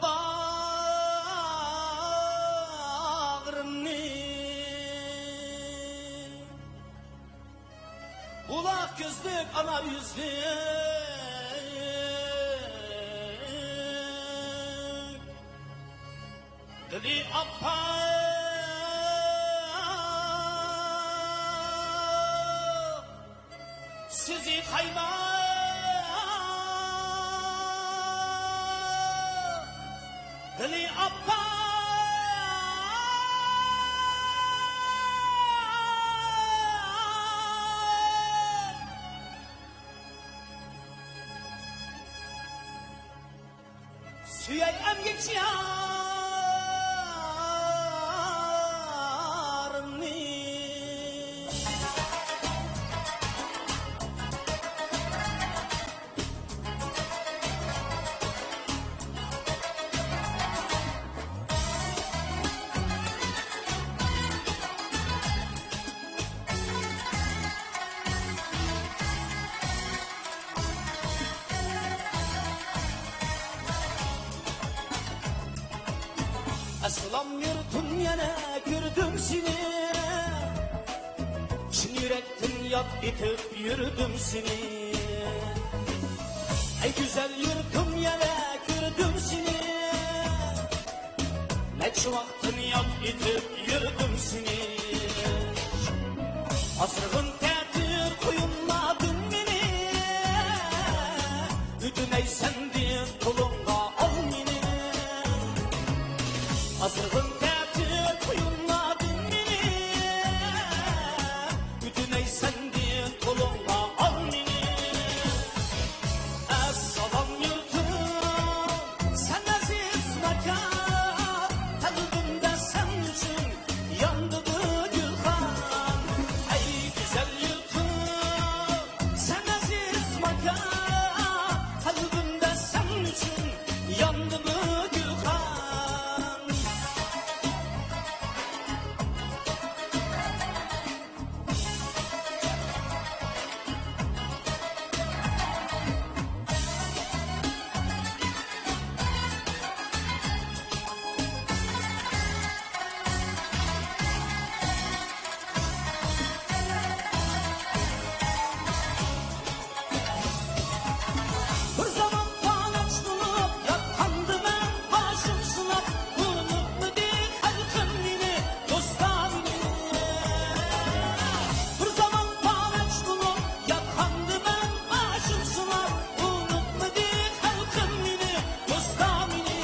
باغرىمنى بۇلاق كۆزلۈك ئانا يۈزلۈك دىلى ئاپئاق. يۈزى قايماق، دىلى ئاپئاق. سۆيەي ئەمگەكچى يارىمنى. ئەسلام يۇرتۇم، يەنە كۆردۈم سېنى. چىن يۈرەكتىن ياد ئېتىپ يۈردۈم سېنى. ئەي گۈزەل يۇرتۇم، يەنە كۆردۈم سېنى. نەچچە ۋاقىتتىن ياد ئېتىپ يۈردۈم سېنى. ئاسرىغىن تەتۈر قويۇنلاردىن مېنى، ئۆتۈنەي سەندىن قولۇڭغا ئال مېنى. ئاسرىغىن تەتۈر قويۇنلاردىن مېنى، ئۆتۈنەي سەندىن قولۇڭغا ئال مېنى. ئەسسالام يۇرتۇم، سەن ئەزىز ماكان، قەلبىمدە سەن ئۈچۈن ياندى بىر گۈلخان. ئەي گۈزەل يۇرتۇم، سەن ئەزىز ماكان، قەلبىمدە سەن ئۈچۈن ياندى بىر گۈلخان. بىر زامان پالەچ بولۇپ ياتقاندا مەن باشىم سىلاپ، ئۇنتۇمىدى خەلقىم مېنى، دوستلار مېنى. بىر زامان پالەچ بولۇپ ياتقاندا مەن باشىم سىلاپ، ئۇنتۇمىدى خەلقىم مېنى، دوستلار مېنى.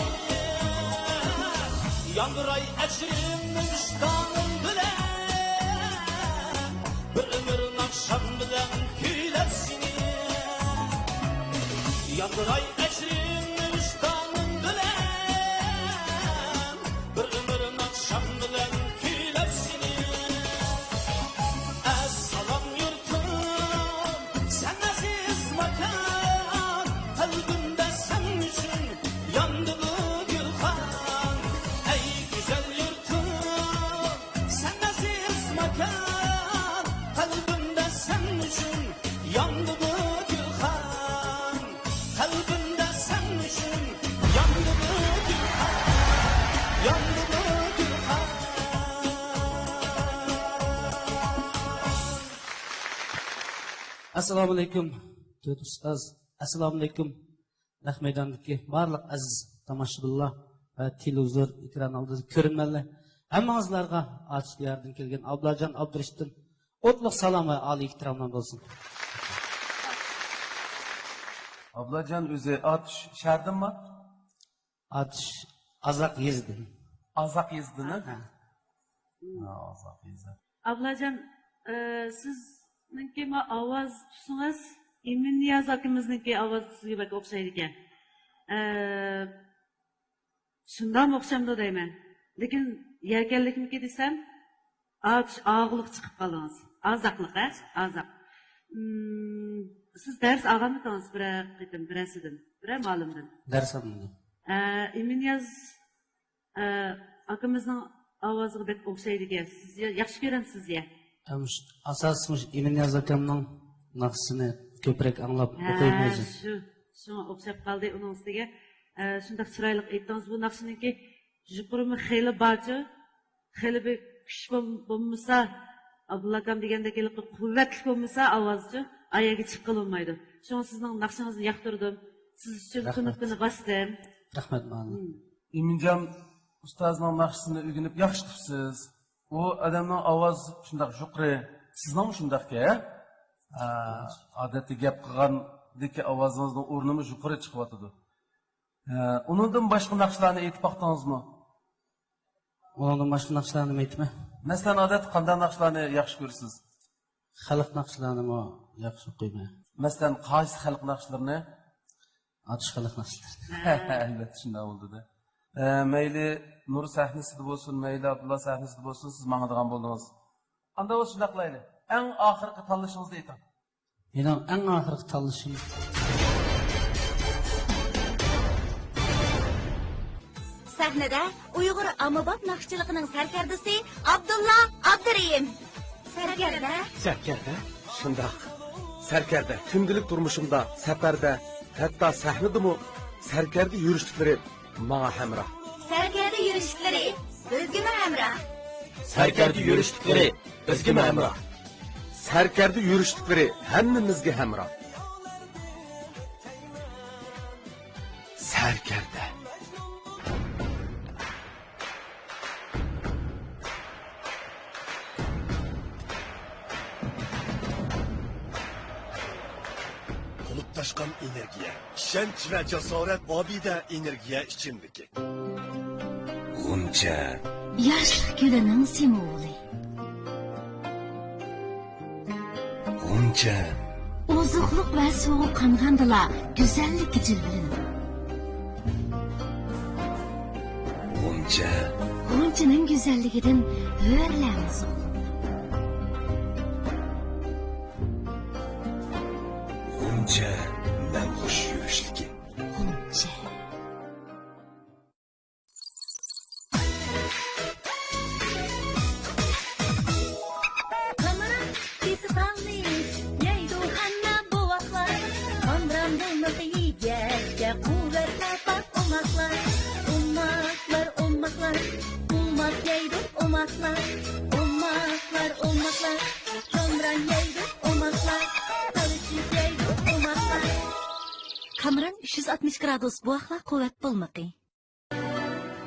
ياندۇراي ئەجرىم ۋىجدانىم بىلەن، بىر ئۆمۈر ناخشام بىلەن كۈيلەپ سېنى. ياندۇراي ئەجرىم ۋىجدانىم بىلەن، بىر ئۆمۈر ناخشام بىلەن كۈيلەپ سېنى. ئەسسالام يۇرتۇم، سەن ئەزىز ماكان، قەلبىمدە سەن ئۈچۈن ياندى بۇ گۈلخان. ئەي گۈزەل يۇرتۇم، سەن ئەزىز ماكان، قەلبىمدە سەن ئۈچۈن ياندى بۇ گۈلخان. قەلبىمدە سەن ئۈچۈن ياندى بۇ گۈلخان، ياندى بۇ گۈلخان. ئەسسالامۇئەلەيكۇم، تۆت ئۇستاز. ئەسسالامۇئەلەيكۇم، نەق مەيداندىكى بارلىق ئەزىز تاماشىبىنلار ۋە تېلېۋىزور ئېكران ئالدىدىكى كۆرۈرمەنلەر. ھەممىڭىزلارغا ئاتۇش دىيارىدىن كەلگەن ئابلاجان ئابدۇرېشىتتىن ئوتلۇق سالام ۋە ئالىي ئېھتىراملار بولسۇن. ئابلاجان ئۆزى ئاتۇش شەھەردىنمۇ؟ ئاتۇش ئازاق يېزىدىن. ئازاق يېزىدىن، ھە؟ ھە. ھە، ئازاق يېزا. ئابلاجان، ئە، سىزنىڭكى ما ئاۋاز تۈسىڭىز ئىمىننىياز ئاكىمىزنىڭكى ئاۋاز تۈسىگە بەك ئوخشايدىكەن. ئە، شۇنداقمۇ ئوخشامدۇ دەيمەن. لېكىن يەكەنلىكمىكى دېسەم، ئاز، ئاغلىق چىقىپ قالدىڭىز. ئازاقلىق، ھە؟ ئازاق. ئىم، سىز دەرس ئالغانمىدىڭىز بىرەر قېتىم، بىرەرسىدىن، بىرەر مۇئەللىمدىن؟ دەرس ئالمىدىم. ئە، ئىمىنىياز، ئە، ئاكىمىزنىڭ ئاۋازىغا بەك ئوخشايدىكەن. سىز يا-، ياخشى كۆرەمسىز يا؟ ئە، مۇش-، ئاساسىي مۇشۇ ئىمىنىياز ئاكامنىڭ ناخشىسىنى كۆپرەك ئاڭلاپ ھە، ئوقۇيمەن ئۆزۈم. شۇ، شۇڭا ئوخشاپ قالدى ئۇنىڭ ئۈستىگە. ئە، شۇنداق چىرايلىق ئېيتتىڭىز. بۇ ناخشىنىڭكى يۇقىرىمۇ خېلى بارچۇ، خېلى بىر كۈچ بول-، بولمىسا، ئابدۇللا ئاكام دېگەندەك ھېلىقى قۇۋۋەتلىك بولمىسا ئاۋازچۇ، ئايەگە چىققىلى بولمايدۇ. شۇڭا سىزنىڭ ناخشىڭىزنى ياقتۇردۇم. سىز ئۈچۈن رەھمەت. كۇنۇپكىنى باستىم. رەھمەت، مانا. مم. ئىمىنجان ئۇستازنىڭ ناخشىسىنى ئۆگىنىپ ياخشى قىپسىز. ئۇ ئادەمنىڭ ئاۋازى شۇنداق يۇقىرى. سىزنىڭمۇ شۇنداقكەن، ھە؟ ئە، ئادەتتە گەپ قىلغاندىكى ئاۋازىڭىزنىڭ ئورنىمۇ يۇقىرى چىقىۋاتىدۇ. ئە، ئۇنىڭدىن باشقا ناخشىلارنى ئېيتىپ باقتىڭىزمۇ؟ ئۇنىڭدىن باشقا ناخشىلارنى ئېيتىمەن. مەسىلەن، ئادەتتە قانداق ناخشىلارنى ياخشى كۆرىسىز؟ خەلق ناخشىلارنىمۇ ياخشى ئوقۇيمەن. مەسىلەن، قايسى خەلق ناخشىلىرىنى؟ ئاتۇش خەلق ناخشىلىرى. ئەلۋەتتە، شۇنداق بولدى-دە. ئە، مەيلى نۇر سەھنىسىدە بولسۇن، مەيلى ئابدۇللا سەھنىسىدە بولسۇن، سىز ماڭىدىغان بولدىڭىز. ئاندا بولسا شۇنداق قىلايلى. ئەڭ ئاخىرقى تاللىشىڭىزنى ئېيتىڭ. مېنىڭ ئەڭ ئاخىرقى تاللىشىم. سەھنىدە ئۇيغۇر ئاممىباب ناخشىچىلىقىنىڭ سەركەردىسى ئابدۇللا ئابدۇرېھىم. سەركەردە. سەركەردە؟ شۇنداق. سەركەردە. كۈندىلىك تۇرمۇشۇمدا، سەپەردە، ھەتتا سەھنىدىمۇ سەركەردە يۈرۈشلۈكلىرى ماڭا ھەمراھ. سەركەردە يۈرۈشلۈكلىرى بىزگىمۇ ھەمراھ. سەركەردە يۈرۈشلۈكلىرى بىزگىمۇ ھەمراھ. سەركەردە يۈرۈشلۈكلىرى ھەممىمىزگە ھەمراھ. سەركەردە. تولۇپ تاشقان ئېنېرگىيە، ئىشەنچ ۋە جاسارەت، ئابىدە ئېنېرگىيە ئىچىملىكى. غۇنچە. ياشلىق گۈلىنىڭ سىمۋولى. غۇنچە. ئوزۇقلۇق ۋە سۇغا قانغاندىلا گۈزەللىككە جىلۋىلىنىدۇ. غۇنچە. غۇنچىنىڭ گۈزەللىكىدىن ھۆرلەرمۇ زوقلىنىدۇ. غۇنچە، نەمخۇش يۈرۈشلۈكى. غۇنچە. قامران كېسىپ تاڭنى يەيدۇ ھەممە بوۋاقلار. قامران بۇلىقى يېگەچكە قۇۋۋەت تاپار ئوماقلار. ئوماقلار، ئوماقلار، ئوماق يەيدۇ ئوماقلار. ئوماقلار، ئوماقلار، قامران يەيدۇ ئوماقلار. قىلىچ يەيدۇ ئوماقلار. قامران ئۈچ يۈز ئاتمىش گرادۇس بوۋاقلار قۇۋۋەت بۇلىقى.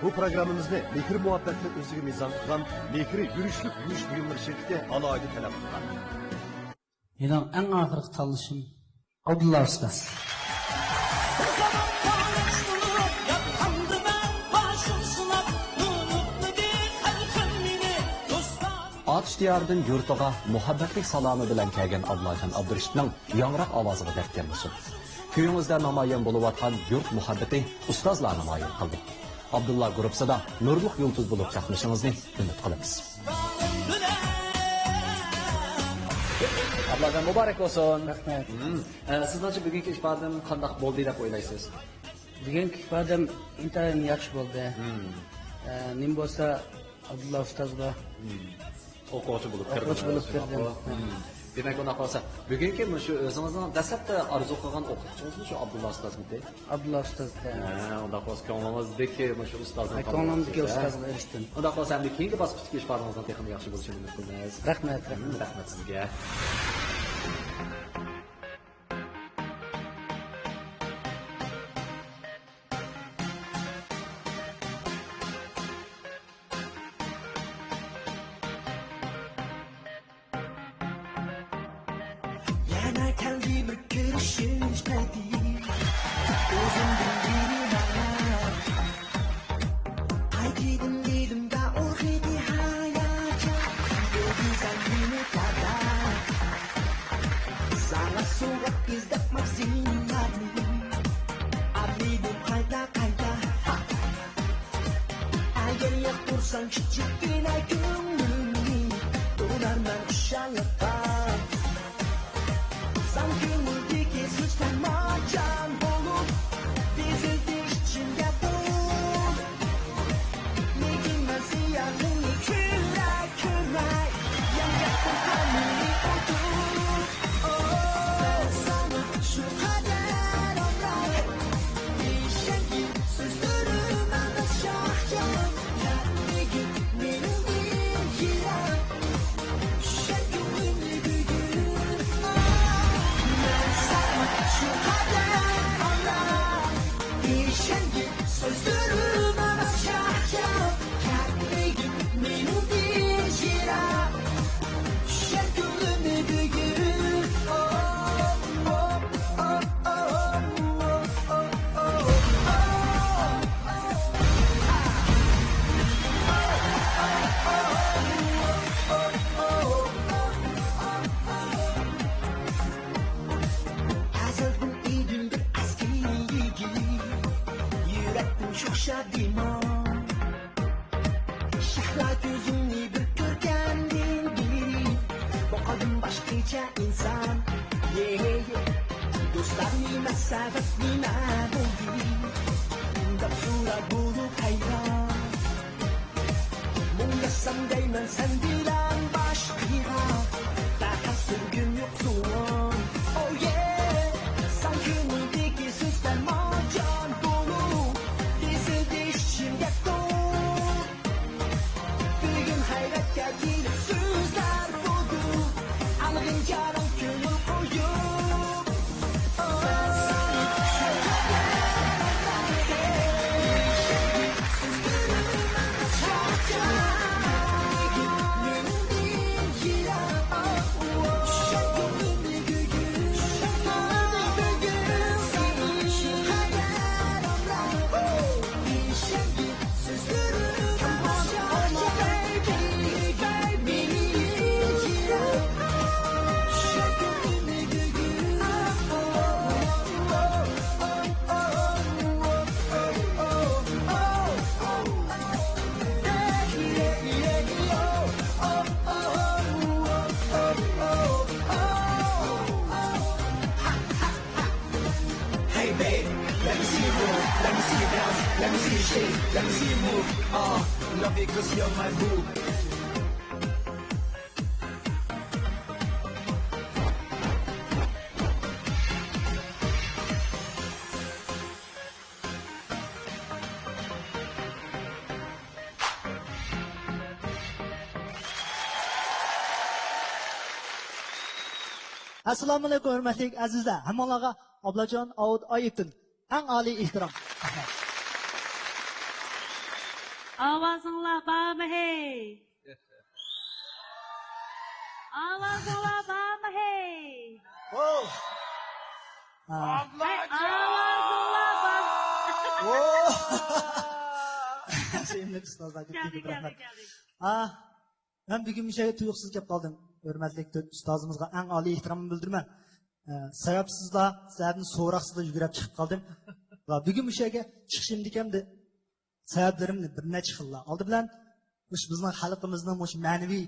بۇ پروگراممىمىزنى مېھىر-مۇھەببەتنى ئۆزىگە مىزان قىلغان مېھرى يۈرۈشلۈك يۇيۇش بۇيۇملىرى شىركىتى ئالاھىدە تەلەپ قىلغان. مېنىڭ ئەڭ ئاخىرقى تاللىشىم ئابدۇللا ئۇستاز. ئاتۇش دىيارىدىن يۇرتىغا مۇھەببەتلىك سالامى بىلەن كەلگەن ئابدۇللاجان ئابدۇرېشىتنىڭ ياڭراق ئاۋازىغا دەرد يەتمىسۇن. كۆڭلىڭىزدە نامايان بولۇۋاتقان يۇرت مۇھەببىتى ئۇستازلار نامايان قىلدى. ئابدۇللا گۇرۇپپىسىدا نۇرلۇق يۇلتۇز بولۇپ چاقنىشىڭىزنى ئۈمىد قىلىمىز. ئابدۇللاجان، مۇبارەك بولسۇن. رەھمەت. مم. ئە، سىزنىڭچە بۈگۈنكى ئىپادەم قانداق بولدى دەپ ئويلايسىز؟ بۈگۈنكى ئىپادەم ئىنتايىن ياخشى بولدى. مم. ئە، نېمە بولسا، ئابدۇللا ئۇستازغا. مم. ئوقۇغۇچى بولۇپ ئوقۇغۇچى كىردىڭىز، بولۇپ شۇنداقمۇ؟ كىردىم. مم. دېمەك، ئۇنداق بولسا، بۈگۈنكى مۇشۇ ئۆزىڭىزنىڭ دەسلەپتە ئارزۇ قىلغان ئوقۇتقۇچىڭىزمۇ شۇ ئابدۇللا ئۇستازمىتى؟ ئابدۇللا ئۇستاز، ھە. ھە، ئۇنداق بولسا، كۆڭلىڭىزدىكى مۇشۇ ئۇستازنىڭ ھە، كۆڭلۈمدىكى ئۇستازغا ئېرىشتىم. ئۇنداق بولسا، ئەمدى كېيىنكى باسقۇچتىكى ئىپادىڭىزنىڭ تېخىمۇ ياخشى بولۇشىنى ئۈمىد قىلىمىز. رەھمەت، رەھمەت. مم، رەھمەت سىزگە. يەنە كەلدى بىر كۆرۈشۈش پەيتى. ئۆزۈمدىن يېرىم ئاڭلاپ قايتىدىم دېدىم دە ئۇ خېتى ھاياجان. دېدى سەن مېنى تەبە. ساڭا سوۋغات ئىزدەپ ماكسىملارنى ئالىدىم قايتا قايتا. ئەگەر ياقتۇرساڭ كىچىككىنە كۆڭلۈمنى، تولارمەن خۇشاللىققا. ساڭا كۆڭۈلدىكى سۆز تاماجان بولۇپ، بېزىلدى ئىچىمدە بۇ. نېگىن مەن سىياھىڭنى كۆرە كۆرمەي، يانغاقتىن تامىنى ئۇدۇپ. شادىمان. شەھلا كۆزۈڭنى بىر كۆرگەندىن بېرى، بۇ قەلبىم باشقىچە ئىنسان. دوستلار نېمە سەۋەب، نېمە بولدى دەپ سوراپ بولۇپ ھەيران. مۇڭداشسام دەيمەن سەن بىلەن باشقىغا، پەقەت سۆيگۈم يوق زۇۋان. Oh yeah، سەن كۆڭۈلدىكى سۆزلەر ماجان بولۇپ، ئېزىلدى ئىچىمگە توپ. بۈگۈن ھەيرەتكە كېلىپ سۆزلەر بولدى، ئاڭغىن جانىم كۆڭۈل قويۇپ. Hey babe, let me see you move, let me see you bounce, let me see you shake, let me see you move. Uh, love it 'cause you're my boo. ئەسسالامۇئەلەيكۇم، ھۆرمەتلىك ئەزىزلەر! ھەممىڭلارغا ئابلاجان ئاۋۇت ئايۇپتىن ئەڭ ئالىي ئېھتىرام. ئاۋازىڭلار بارمۇ ھەي؟ ئاۋازىڭلار بارمۇ ھەي؟ ئوھ! ھەي، ئاۋازىڭلار بار. ئوھ! سۆيۈملۈك ئۇستازلار، كۆپ كەلدى، كۆپ كەلدى، رەھمەت. كەلدى. ئا، مەن بۈگۈن مۇشۇ يەرگە تۇيۇقسىز كەپ قالدىم. ھۆرمەتلىك تۆت ئۇستازىمىزغا ئەڭ ئالىي ئېھتىرامىمنى بىلدۈرىمەن. ئە، سەۋەبسىزلا، سەۋەبنى سوراقسىزلا يۈگۈرۈپ چىقىپ قالدىم. ۋە بۈگۈن مۇشۇ يەرگە چىقىشىمدىكى ئەمدى سەۋەبلىرىمنى بىر نەچچە خىللا. ئالدى بىلەن مۇشۇ بىزنىڭ خەلقىمىزنىڭ مۇشۇ مەنىۋى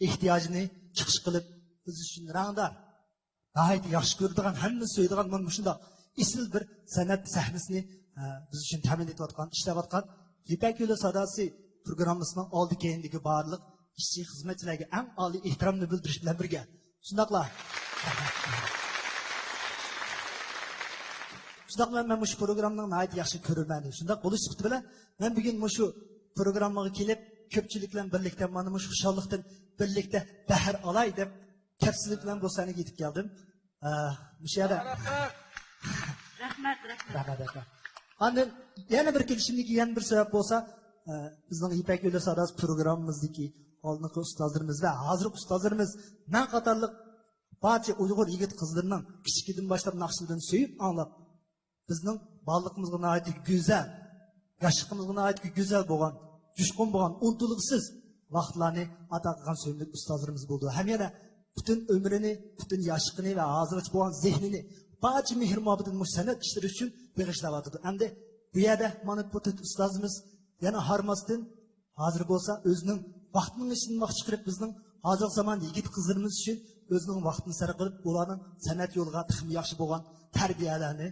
ئېھتىياجىنى چىقىش قىلىپ، بىز ئۈچۈن رەڭدار، ناھايىتى ياخشى كۆرىدىغان، ھەممە سۆيىدىغان مانا مۇشۇنداق ئېسىل بىر سەنئەت سەھنىسىنى، ئە، بىز ئۈچۈن تەمىن ئېتىۋاتقان، ئىشلەۋاتقان يىپەك يولى ساداسى پروگراممىسىنىڭ ئالدى كەينىدىكى بارلىق ئىشچى، خىزمەتچىلەرگە ئەڭ ئالىي ئېھتىرامنى بىلدۈرۈش بىلەن بىرگە، شۇنداقلا، شۇنداقلا مەن مۇشۇ پروگراممىنىڭ ناھايىتى ياخشى كۆرۈرمەنى. شۇنداق بولۇش سۈپىتى بىلەن مەن بۈگۈن مۇشۇ پروگراممىغا كېلىپ، كۆپچىلىك بىلەن بىرلىكتە مانا مۇشۇ خۇشاللىقتىن بىرلىكتە بەھر ئالاي دەپ، كەپسىزلىك بىلەن بۇ سەھنىگە يېتىپ كەلدىم. ئە، مۇشۇ يەردە رەھمەت، رەھمەت. رەھمەت، رەھمەت. ئاندىن يەنە بىر كېلىشىمدىكى يەنە بىر سەۋەب بولسا، ئە، بىزنىڭ يىپەك يولى ساداسى پروگراممىمىزدىكى ئالدىنقى ئۇستازلىرىمىز ۋە ھازىرقى ئۇستازلىرىمىز، مەن قاتارلىق بارچە ئۇيغۇر يىگىت قىزلىرىنىڭ كىچىكىدىن باشلاپ ناخشىلىرىنى سۆيۈپ ئاڭلاپ، بىزنىڭ بالىلىقىمىزغا ناھايىتى گۈزەل، ياشلىقىمىزغا ناھايىتى گۈزەل بولغان، جۇشقۇن بولغان، ئۇنتۇلغۇسىز ۋاقىتلارنى ئاتا قىلغان سۆيۈملۈك ئۇستازلىرىمىز بولىدۇ. ھەم يەنە پۈتۈن ئۆمرىنى، پۈتۈن ياشلىقىنى ۋە ھازىرغىچە بولغان زېھنىنى، بارچە مېھىر-مۇھەببىتىنى مۇشۇ سەنئەت ئىشلىرى ئۈچۈن بېغىشلاۋاتىدۇ. ئەمدى بۇ يەردە مانا بۇ تۆت ئۇستازىمىز يەنە ھارماستىن، ھازىر بولسا ئۆزىنىڭ ۋاقتىنىڭ ئىچىدىن ۋاقىت چىقىرىپ، بىزنىڭ ھازىرقى زامان يىگىت قىزلىرىمىز ئۈچۈن ئۆزىنىڭ ۋاقتىنى سەرپ قىلىپ، ئۇلارنىڭ سەنئەت يولىغا تېخىمۇ ياخشى بولغان تەربىيەلەرنى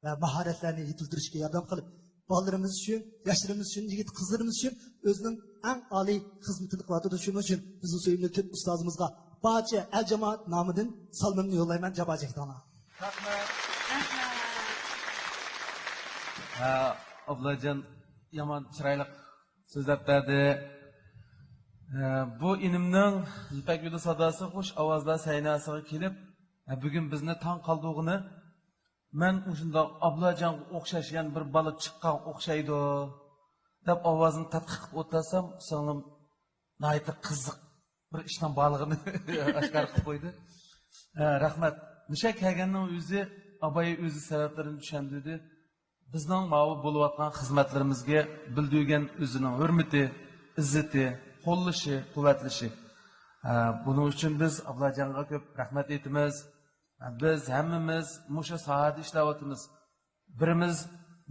ۋە ماھارەتلەرنى يېتىلدۈرۈشكە ياردەم قىلىپ، بالىلىرىمىز ئۈچۈن، ياشلىرىمىز ئۈچۈن، يىگىت قىزلىرىمىز ئۈچۈن ئۆزىنىڭ ئەڭ ئالىي خىزمىتىنى قىلىۋاتىدۇ. شۇنىڭ ئۈچۈن بىزنىڭ سۆيۈملۈك تۆت ئۇستازىمىزغا بارچە ئەل جامائەت نامىدىن سالىمىمنى يوللايمەن. جاپا چەكتىڭلار. رەھمەت. رەھمەت. ھە، ئابلاجان يامان چىرايلىق سۆزلەپ بەردى. ھە، بۇ ئىنىمنىڭ يىپەك يولى ساداسى خۇش ئاۋازلار سەھنەسىگە كېلىپ، ھە، بۈگۈن بىزنى تاڭ قالدۇرغىنى، مەن مۇشۇنداق ئابلاجانغا ئوخشاش يەنە بىر بالا چىققانغا ئوخشايدۇ دەپ ئاۋازىنى تەتقىق قىلىپ ئولتۇرسام، سىڭلىم ناھايىتى قىزىق بىر ئىشنىڭ بارلىقىنى ئاشكارا قىلىپ قويدى. ھە، رەھمەت. مۇشۇ كەلگەننىڭ ئۆزى، ئاباي ئۆزى سەۋەبلىرىنى چۈشەندۈردى. بىزنىڭ ماۋۇ بولۇۋاتقان خىزمەتلىرىمىزگە بىلدۈرگەن ئۆزىنىڭ ھۆرمىتى، ئىززىتى، قوللىشى، قۇۋۋەتلىشى. ھە، بۇنىڭ ئۈچۈن بىز ئابلاجانغا كۆپ رەھمەت ئېيتىمىز. ھە، بىز ھەممىمىز مۇشۇ ساھەدە ئىشلەۋاتىمىز. بىرىمىز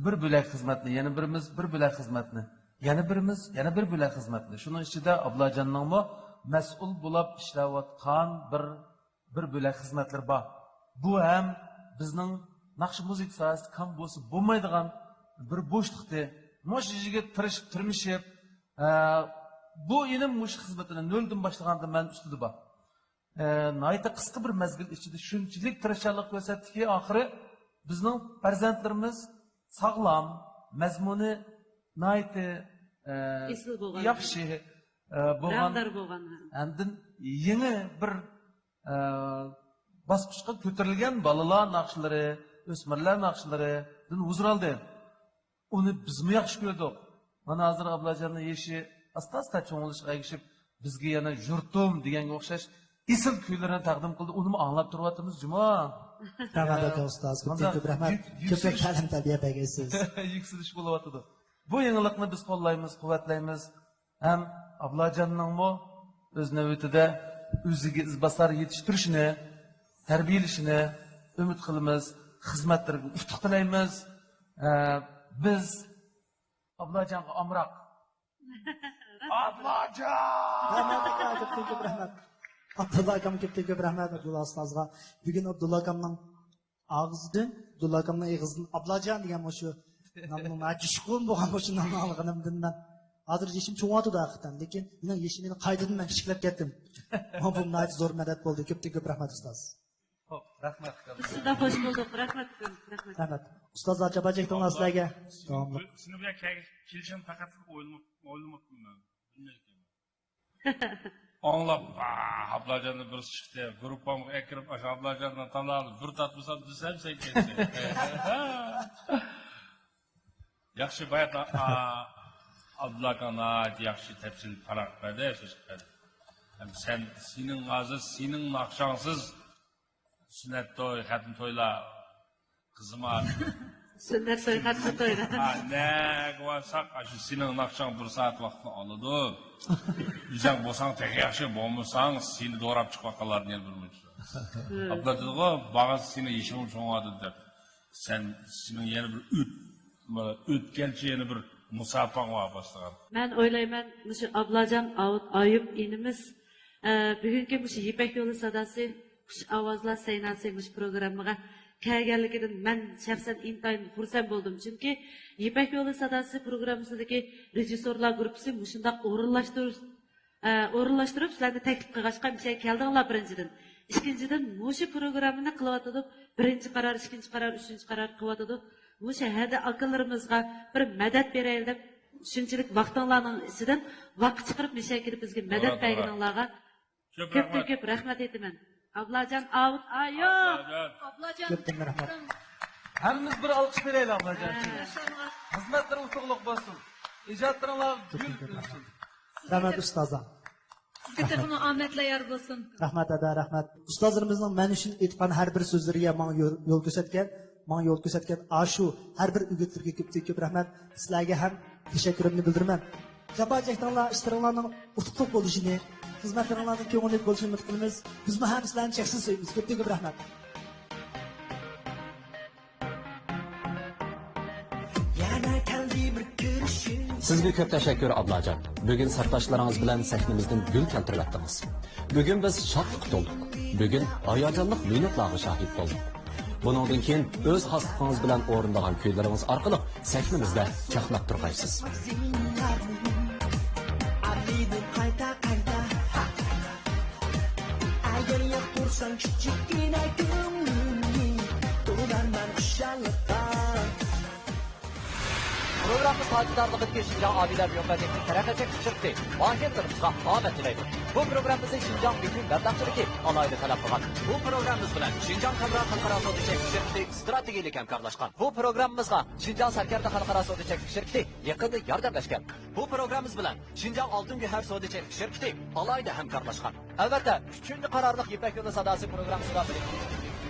بىر بۆلەك خىزمەتنى، يەنە بىرىمىز بىر بۆلەك خىزمەتنى، يەنە بىرىمىز يەنە بىر بۆلەك خىزمەتنى. شۇنىڭ ئىچىدە ئابلاجاننىڭمۇ مەسئۇل بولاپ ئىشلەۋاتقان بىر، بىر بۆلەك خىزمەتلىرى بار. بۇ ھەم بىزنىڭ ناخشا مۇزىكا ساھەسىدە كەم بولسا بولمايدىغان بىر بوشلۇقتى. مۇشۇ يىگىت تىرىشىپ، تىرمىشىپ، ئە، بۇ ئىنىم مۇشۇ خىزمىتىنى نۆلدىن باشلىغاندا مەن ئۈستىدە بار. ئە، ناھايىتى قىسقا بىر مەزگىل ئىچىدە شۇنچىلىك تىرىشچانلىق كۆرسەتتىكى، ئاخىرى بىزنىڭ پەرزەنتلىرىمىز ساغلام، مەزمۇنى ناھايىتى، ئە، ئېسىل بولغان. ياخشى، ئە، بولغان. رەڭدار بولغان. ئاندىن يېڭى بىر، ئە، باسقۇچقا كۆتۈرۈلگەن بالىلار ناخشىلىرى، ئۆسمۈرلەر ناخشىلىرىدىن ھۇزۇر ئالدى. ئۇنى بىزمۇ ياخشى كۆردۇق. مانا ھازىر ئابلاجاننىڭ يېشى ئاستا-ئاستا چوڭىيىشىغا ئەگىشىپ، بىزگە يەنە يۇرتۇم دېگەنگە ئوخشاش ئېسىل كۈيلىرىنى تەقدىم قىلدى. ئۇنىمۇ ئاڭلاپ تۇرۇۋاتىمىز جۇمۇ. رەھمەت ئاكا، ئۇستاز. كۆپتىن كۆپ رەھمەت. كۆپرەك تەلىم تەربىيە بەرگەيسىز. يۈكسىلىش بولۇۋاتىدۇ. بۇ يېڭىلىقنى بىز قوللايمىز، قۇۋۋەتلەيمىز. ھەم ئابلاجاننىڭمۇ ئۆز نۆۋىتىدە ئۆزىگە ئىزباسار يېتىشتۈرۈشىنى، تەربىيەلىشىنى ئۈمىد قىلىمىز. خىزمەتلىرىگە ئۇتۇق تىلەيمىز. ئە، بىز ئابلاجانغا ئامراق. ئابلاجان! رەھمەت، كۆپتىن كۆپ رەھمەت. ئابدۇللا ئاكام، كۆپتىن كۆپ رەھمەت ئابدۇللا ئۇستازغا. بۈگۈن ئابدۇللا ئاكامنىڭ ئاغزىدىن، ئابدۇللا ئاكامنىڭ ئېغىزىدىن ئابلاجان دېگەن مۇشۇ نامنىڭ ناھايىتى جۇشقۇن بولغان مۇشۇ نامنى ئاڭلىغىنىمدىن مەن ھازىر يېشىم چوڭىياتىدۇ ھەقىقەتەن، لېكىن مېنىڭ يېشىم مېنى قايتىدىن مەن كىچىكلەپ كەتتىم. ماڭا بۇ ناھايىتى زور مەدەت بولدى. كۆپتىن كۆپ رەھمەت ئۇستاز. خوپ، رەھمەت. شۇنداق خوش بولدۇق. رەھمەت، رەھمەت. رەھمەت. ئۇستازلار، چاپان چەكتىڭلار سىلەرگە. داۋاملىق. سېنىڭ بىلەن كەلگەن كېلىشىمنى پەقەت ئويلىماپتىمەن. ئاڭلاپ، ئا، ئابلاجاننى بىرسى چىقتى. گۇرۇپپامغا ئەكىرىپ، ئاشۇ ئابلاجاندىن تاللاپ بىر تارتمىسام دېسەم، سەن كەتتىڭ. ياخشى، بايا، ئا، ئابدۇللا ئاكا ناھايىتى ياخشى تەپسىلىي پاراڭ بەردى، سۆز قىلدى. ھەم سەن، سېنىڭ ھازىر، سېنىڭ ناخشاڭسىز سۈننەت توي، خەتنە تويلار قىزىمار. سۈننەت توي، خەتنە تويلار. ھا، نەگە بارساق، ئاشۇ سېنىڭ ناخشاڭ بىر سائەت ۋاقىتنى ئالىدۇ. ئۆزەڭ بولساڭ تېخى ياخشى، بولمىساڭ سېنى دوراپ چىقىۋاتقانلاردىن يەنە بىر مۇنچە. ئابلا دېدىغۇ، بارغانسېرى سېنىڭ يېشىڭمۇ چوڭىياتىدۇ دەپ. سەن، سېنىڭ يەنە بىر ئۆت-، ئۆتكەلچى يەنە بىر مۇساپاڭ بار باشلىغان. مەن ئويلايمەن، مۇشۇ ئابلاجان ئاۋۇت ئايۇپ ئىنىمىز، ئە، بۈگۈنكى مۇشۇ يىپەك يولى ساداسى، خۇش ئاۋازلار سەيناسى مۇشۇ پروگراممىغا كەلگەنلىكىدىن مەن شەخسەن ئىنتايىن خۇرسەن بولدۇم. چۈنكى يىپەك يولى ساداسى پروگراممىسىدىكى رېژىسسورلار گۇرۇپپىسى مۇشۇنداق ئورۇنلاشتۇرۇش ئە، ئورۇنلاشتۇرۇپ، سىلەرنى تەكلىپ قىلغاچقا، مۇشۇ يەرگە كەلدىڭلار بىرىنچىدىن. ئىككىنچىدىن، مۇشۇ پروگراممىنى قىلىۋاتىدۇ، بىرىنچى قارار، ئىككىنچى قارار، ئۈچىنچى قارار قىلىۋاتىدۇ. مۇشۇ ھەدە ئاكىلىرىمىزغا بىر مەدەت بېرەيلى دەپ، شۇنچىلىك ۋاقتىڭلارنىڭ ئىچىدىن ۋاقىت چىقىرىپ، مۇشۇ يەرگە كېلىپ، بىزگە مەدەت بەرگىنىڭلارغا كۆپتىن كۆپ رەھمەت ئېيتىمەن. ئابلاجان ئاۋۇت ئايۇ. ئابلاجان. كۆپتىن رەھمەت. ھەممىمىز بىر ئالقىش بېرەيلى ئابلاجان. ھە. خىزمەتلىرى ئۇتۇقلۇق بولسۇن. ئىجادلىرىڭلار گۈل ئۈنسۇن. رەھمەت ئۇستازلار. سىزگە تېخىمۇ ئامەتلەر يار بولسۇن. رەھمەت ئەدا، رەھمەت. ئۇستازلىرىمىزنىڭ مەن ئۈچۈن ئېيتقان ھەر بىر سۆزلىرىگە ماڭا يول، يول كۆرسەتكەن، ماڭا يول كۆرسەتكەن ئاشۇ ھەر بىر ئۆگۈتلىرىگە كۆپتىن كۆپ رەھمەت. سىلەرگە ھەم تەشەككۈرۈمنى بىلدۈرىمەن. جاپا چەكتىڭلار، ئىشلىرىڭلارنىڭ ئۇتۇقلۇق بولۇشىنى، خىزمەتلىرىڭلارنىڭ كۆڭۈللۈك بولۇشىنى ئۈمىد قىلىمىز. بىزمۇ ھەم سىلەرنى چەكسىز سۆيىمىز. كۆپتىن كۆپ رەھمەت. سىزگە كۆپ تەشەككۈر، ئابلاجان. بۈگۈن سەپداشلىرىڭىز بىلەن سەھنىمىزدىن گۈل كەلتۈرۈۋەتتىڭىز. بۈگۈن بىز شادلىققا تولدۇق. بۈگۈن ھاياجانلىق مىنۇتلارغا شاھىت بولدۇق. بۇنىڭدىن كېيىن ئۆز خاسلىقىڭىز بىلەن ئورۇندىغان كۈيلىرىڭىز ئارقىلىق سەھنىمىزدە چاقناپ تۇرغايسىز. ئەگەر ياقتۇرساڭ كىچىككىنە كۆڭلۈمنى، تولدۇرارمەن خۇشاللىققا. پروگراممىمىز تاجدارلىقىدىكى شىنجاڭ ئابىدە بىيوكاتېكنىك تەرەققىيات چەكلىك شىركىتى ماھىرلىرىمىزغا ئامەت تىلەيدۇ. بۇ پروگراممىمىزنى شىنجاڭ بۈكۈڭ مەبلەغچىلىكى ئالاھىدە تەلەپ قىلغان. بۇ پروگراممىمىز بىلەن شىنجاڭ كامېرا خەلقئارا سودا چەكلىك شىركىتى ئىستراتېگىيەلىك ھەمكارلاشقان. بۇ پروگراممىمىزغا شىنجاڭ سەركەردە خەلقئارا سودا چەكلىك شىركىتى يېقىندا ياردەملەشكەن. بۇ پروگراممىمىز بىلەن شىنجاڭ ئالتۇن گۆھەر سودا چەكلىك شىركىتى ئالاھىدە ھەمكارلاشقان. ئەلۋەتتە، ئۈچىنچى قارارلىق يىپەك يولى ساداسى پروگراممىسىغا بىرىككەن.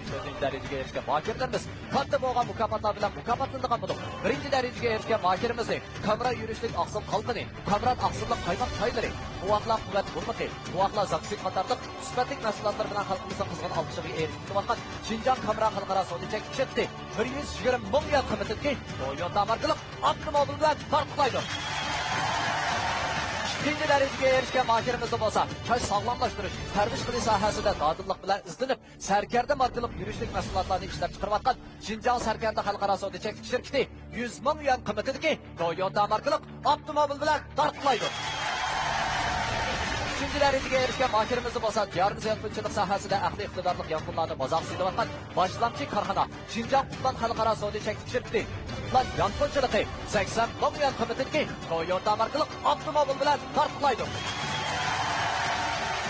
تۆتىنچى دەرىجىگە ئېرىشكەن ماھىرلىرىمىز كاتتا بولغان مۇكاپاتلار بىلەن مۇكاپاتلىنىدىغان بولۇپ، بىرىنچى دەرىجىگە ئېرىشكەن ماھىرىمىزنى كامېرا يۈرۈشلۈك ئاقسىل قالقىنى، كامېرا ئاقسىللىق قايماق چايلىرى، بوۋاقلار قۇۋۋەت بۇرمىقى، بوۋاقلار زاكسى قاتارلىق سۈپەتلىك مەھسۇلاتلار بىلەن خەلقىمىزنىڭ قىزغىن ئالقىشىغا ئېرىشىپ كېلىۋاتقان شىنجاڭ كامېرا خەلقئارا سودا چەكلىك شىركىتى بىر يۈز يىگىرمە مىڭ يۈەن قىممىتىدىكى تويوتا ماركىلىق ئاپتوموبىل بىلەن تارتقۇلايدۇ. ئىككىنچى دەرىجىگە ئېرىشكەن ماھىرىمىزدا بولسا چاچ ساغلاملاشتۇرۇش، پەرۋىش قىلىش ساھەسىدە دادىللىق بىلەن ئىزدىنىپ، سەركەردە ماركىلىق يۈرۈشلۈك مەھسۇلاتلارنى ئىشلەپچىقىرىۋاتقان شىنجاڭ سەركەردە خەلقئارا سودا چەكلىك شىركىتى يۈز مىڭ يۈەن قىممىتىدىكى تويوتا ماركىلىق ئاپتوموبىل بىلەن تارتقۇلايدۇ. ئۈچىنچى دەرىجىگە ئېرىشكەن ماھىرىمىزدا بولسا دىيارىمىز يانفونچىلىق ساھەسىدە ئەقلىي ئىقتىدارلىق يانفونلارنى بازارغا سېلىۋاتقان باشلامچى كارخانا شىنجاڭ قۇپلان خەلقئارا سودا چەكلىك شىركىتى قۇپلان يانفونچىلىقى سەكسەن مىڭ يۈەن قىممىتىدىكى تويوتا ماركىلىق ئاپتوموبىل بىلەن تارتقۇلايدۇ.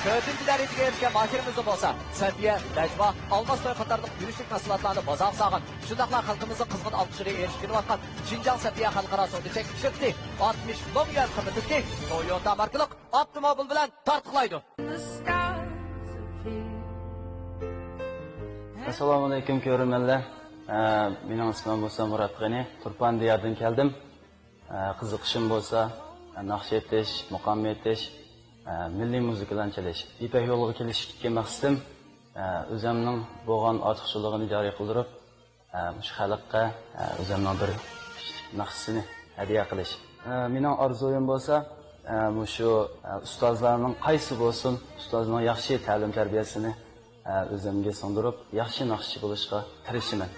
تۆتىنچى دەرىجىگە ئېرىشكەن ماھىرىمىزدا بولسا سەپىيە، نەجۋا، ئالماس توي قاتارلىق يۈرۈشلۈك مەھسۇلاتلارنى بازارغا سالغان، شۇنداقلا خەلقىمىزنىڭ قىزغىن ئالقىشىغا ئېرىشىپ كېلىۋاتقان شىنجاڭ سەپىيە خەلقئارا سودا چەكلىك شىركىتى ئاتمىش مىڭ يۈەن قىممىتىدىكى تويوتا ماركىلىق ئاپتوموبىل بىلەن تارتقۇلايدۇ. ئەسسالامۇئەلەيكۇم كۆرۈرمەنلەر. ئە، مېنىڭ ئىسمىم بولسا مۇرات غېنى، تۇرپان دىيارىدىن كەلدىم. ئە، قىزىقىشىم بولسا، ئە، ناخشا ئېيتىش، مۇقام ئېيتىش، ئە، مىللىي مۇزىكىلارنى چېلىش. يىپەك يولىغا كېلىشتىكى مەقسىتىم، ئە، ئۆزۈمنىڭ بولغان ئارتۇقچىلىقىنى جارى قىلدۇرۇپ، ئە، مۇشۇ خەلققە، ئە، ئۆزۈمنىڭ بىر كىچىك ناخشىسىنى ھەدىيە قىلىش. ئە، مېنىڭ ئارزۇيۇم بولسا، ئە، مۇشۇ، ئە، ئۇستازلارنىڭ قايسى بولسۇن، ئۇستازنىڭ ياخشى تەلىم تەربىيەسىنى، ئە، ئۆزۈمگە سىڭدۈرۈپ، ياخشى ناخشىچى بولۇشقا تىرىشىمەن.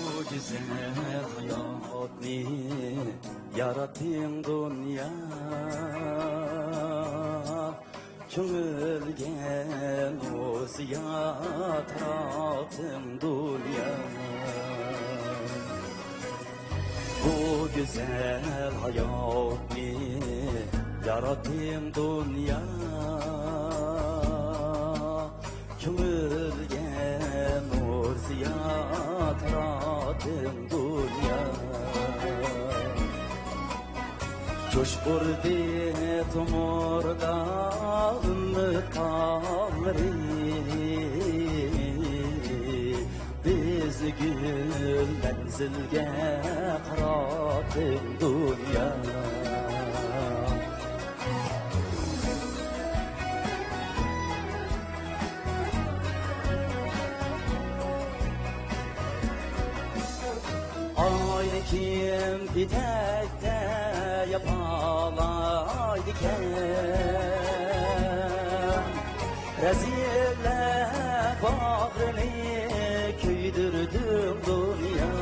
بۇ گۈزەل ھاياتنى ياراتتىڭ دۇنيا، كۆڭۈلگە نۇر زىيا تاراتتىڭ دۇنيا. بۇ گۈزەل ھاياتنى ياراتتىڭ دۇنيا، كۆڭۈلگە نۇر زىيا تاراتتىڭ دۇنيا. جۇش ئۇردى تومۇردا ئۈمىد تاغلىرى، بىز گۈل مەنزىلگە قاراتتىڭ دۇنيا. ئاي كىم پېتەكتە ياپالايدىكەن، رەزىللەر باغرىنى كۆيدۈردۈڭ دۇنيا.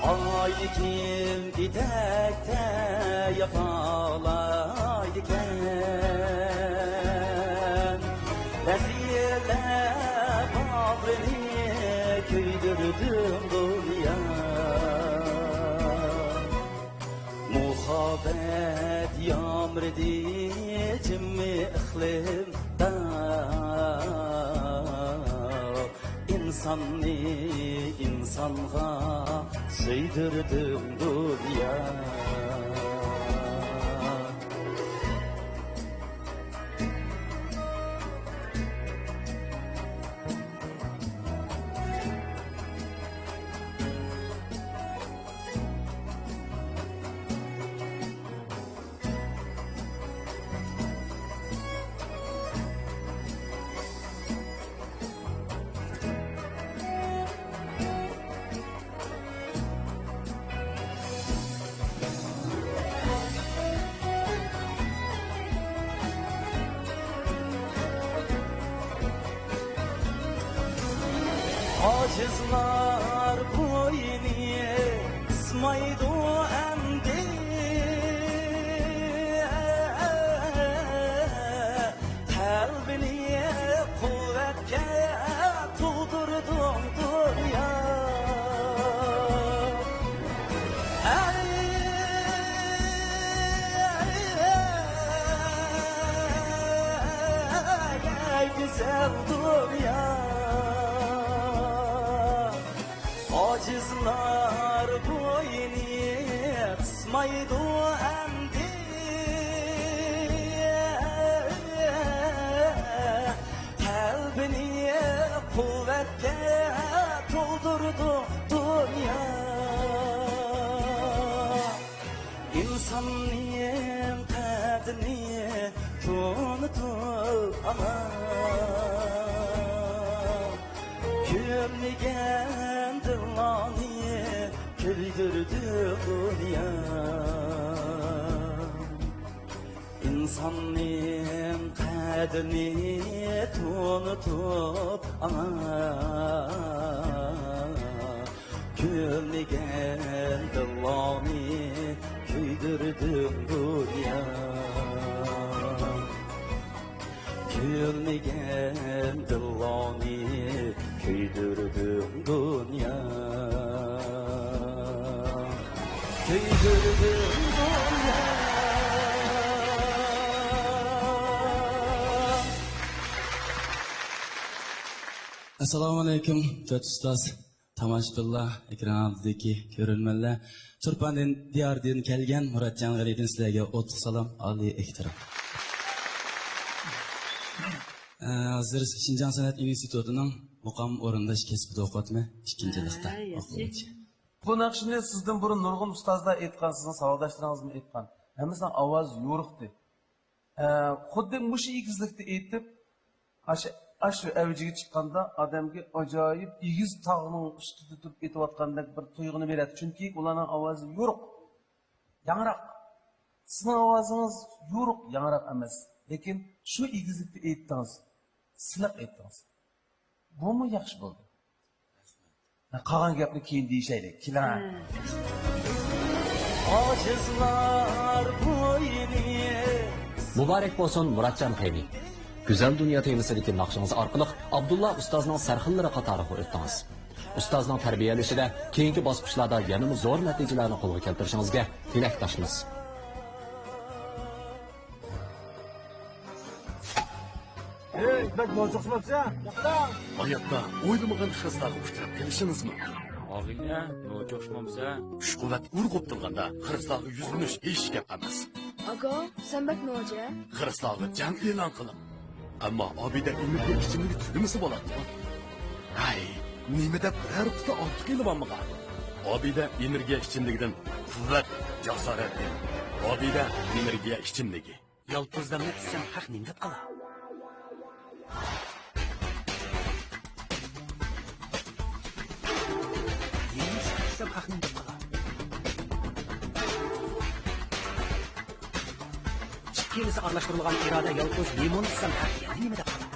ئاي كىم پېتەكتە ياپالايدىكەن، رەزىللەر باغرىنى كۆيدۈردۈڭ دۇنيا. مۇھەببەت يامرىدى جىممى ئىقلىمدا، ئىنساننى ئىنسانغا سۆيدۈردۈڭ دۇنيا. ئاجىزلار بوينى قىسمايدۇ ئەمدى، قەلبىنى قۇۋۋەتكە تولدۇردۇڭ دۇنيا. ئەي، ئەي، ئەي، گۈزەل دۇنيا. ئاجىزلار بوينى قىسمايدۇ ئەمدى، قەلبىنى قۇۋۋەتكە تولدۇردۇڭ دۇنيا. ئىنساننىڭ قەدرىنى تونۇتۇپ ئانا، كۆرمىگەن دىللارنى كۆيدۈردى دۇنيا. ئىنساننىڭ قەدرىنى تونۇتۇپ ئاڭا، كۆرمىگەن دىللارنى كۆيدۈردۈڭ دۇنيا. كۆرمىگەن دىللارنى كۆيدۈردۈڭ دۇنيا. كۆيدۈردۈڭ دۇنيا. ئەسسالامۇئەلەيكۇم، تۆت ئۇستاز، تاماشىبىنلار، ئېكران ئالدىدىكى كۆرۈرمەنلەر. تۇرپان دىيارىدىن كەلگەن مۇراتجان غېنىدىن سىلەرگە ئوتلۇق سالام، ئالىي ئېھتىرام. ئە، ھازىر شىنجاڭ سەنئەت ئىنستىتۇتىنىڭ مۇقام ئورۇنداش كەسپىدە ئوقۇۋاتىمەن، ئىككىنچى يىللىقتا ھە، ياخشى. ئوقۇغۇچى. بۇ ناخشىنى سىزدىن بۇرۇن نۇرغۇن ئۇستازلار ئېيتقان، سىزنىڭ ساۋاقداشلىرىڭىزمۇ ئېيتقان. ھەممىسىنىڭ ئاۋازى يورۇقتى. ئە، خۇددى مۇشۇ ئېگىزلىكتە ئېيتىپ، ئاشۇ، ئاشۇ ئەۋجىگە چىققاندا ئادەمگە ئاجايىپ ئېگىز تاغنىڭ ئۈستىدە تۇرۇپ ئېيتىۋاتقاندەك بىر تۇيغۇنى بېرەتتى. چۈنكى ئۇلارنىڭ ئاۋازى يورۇق، ياڭراق. سىزنىڭ ئاۋازىڭىز يورۇق، ياڭراق ئەمەس. لېكىن شۇ ئېگىزلىكتە ئېيتتىڭىز، سىلىق ئېيتتىڭىز. بۇمۇ ياخشى بولدى. قالغان گەپنى كېيىن دېيىشەيلى. كېلىڭە. ئاجىزلار بوينى. مۇبارەك بولسۇن، مۇراتجان قېنى. گۈزەل دۇنيا تېمىسىدىكى ناخشىڭىز ئارقىلىق ئابدۇللا ئۇستازنىڭ سەرخىللىرى قاتارىغا ئۆتتىڭىز. ئۇستازنىڭ تەربىيەلىشىدە كېيىنكى باسقۇچلاردا يەنىمۇ زور نەتىجىلەرنى قولغا كەلتۈرۈشىڭىزگە تىلەكداشمىز. ھەي، بەك نوچى ئوخشىمامسەن؟ ھاياتتا ئويلىمىغان خىرىسلارغا ئۇچراپ قېلىشىڭىزمۇ؟ ئاغىنە، نوچى ئوخشىمامسەن؟ كۈچ-قۇۋۋەت ئۇرغۇپ تۇرغاندا خىرىسلارغا يۈزلىنىش ھېچ گەپ ئەمەس. ئاكا، سەن بەك نوچى. خىرىسلارغا جەڭ ئېلان قىلىڭ. ئەمما ئابىدە ئېنېرگىيە ئىچىملىكى تۈگىمىسە بولاتتىغۇ. ھەي، نېمە دەپ بىرەر قۇتا ئارتۇق ئېلىۋالمىغان؟ ئابىدە ئېنېرگىيە ئىچىملىكىدىن قۇۋۋەت، جاسارەت ئېلىڭ. ئابىدە ئېنېرگىيە ئىچىملىكى. يالپۇزدامنى ئىچسەم، خەق نېمە دەپ قالا؟ يېنىمنى سىقىپ ئىچسەم، خەق نېمە دەپ قالا؟ ئىككىلىسى ئارىلاشتۇرۇلغان ئىرادە يالپۇز لىمون ئىچسەم، خەق يەنە نېمە دەپ قالا؟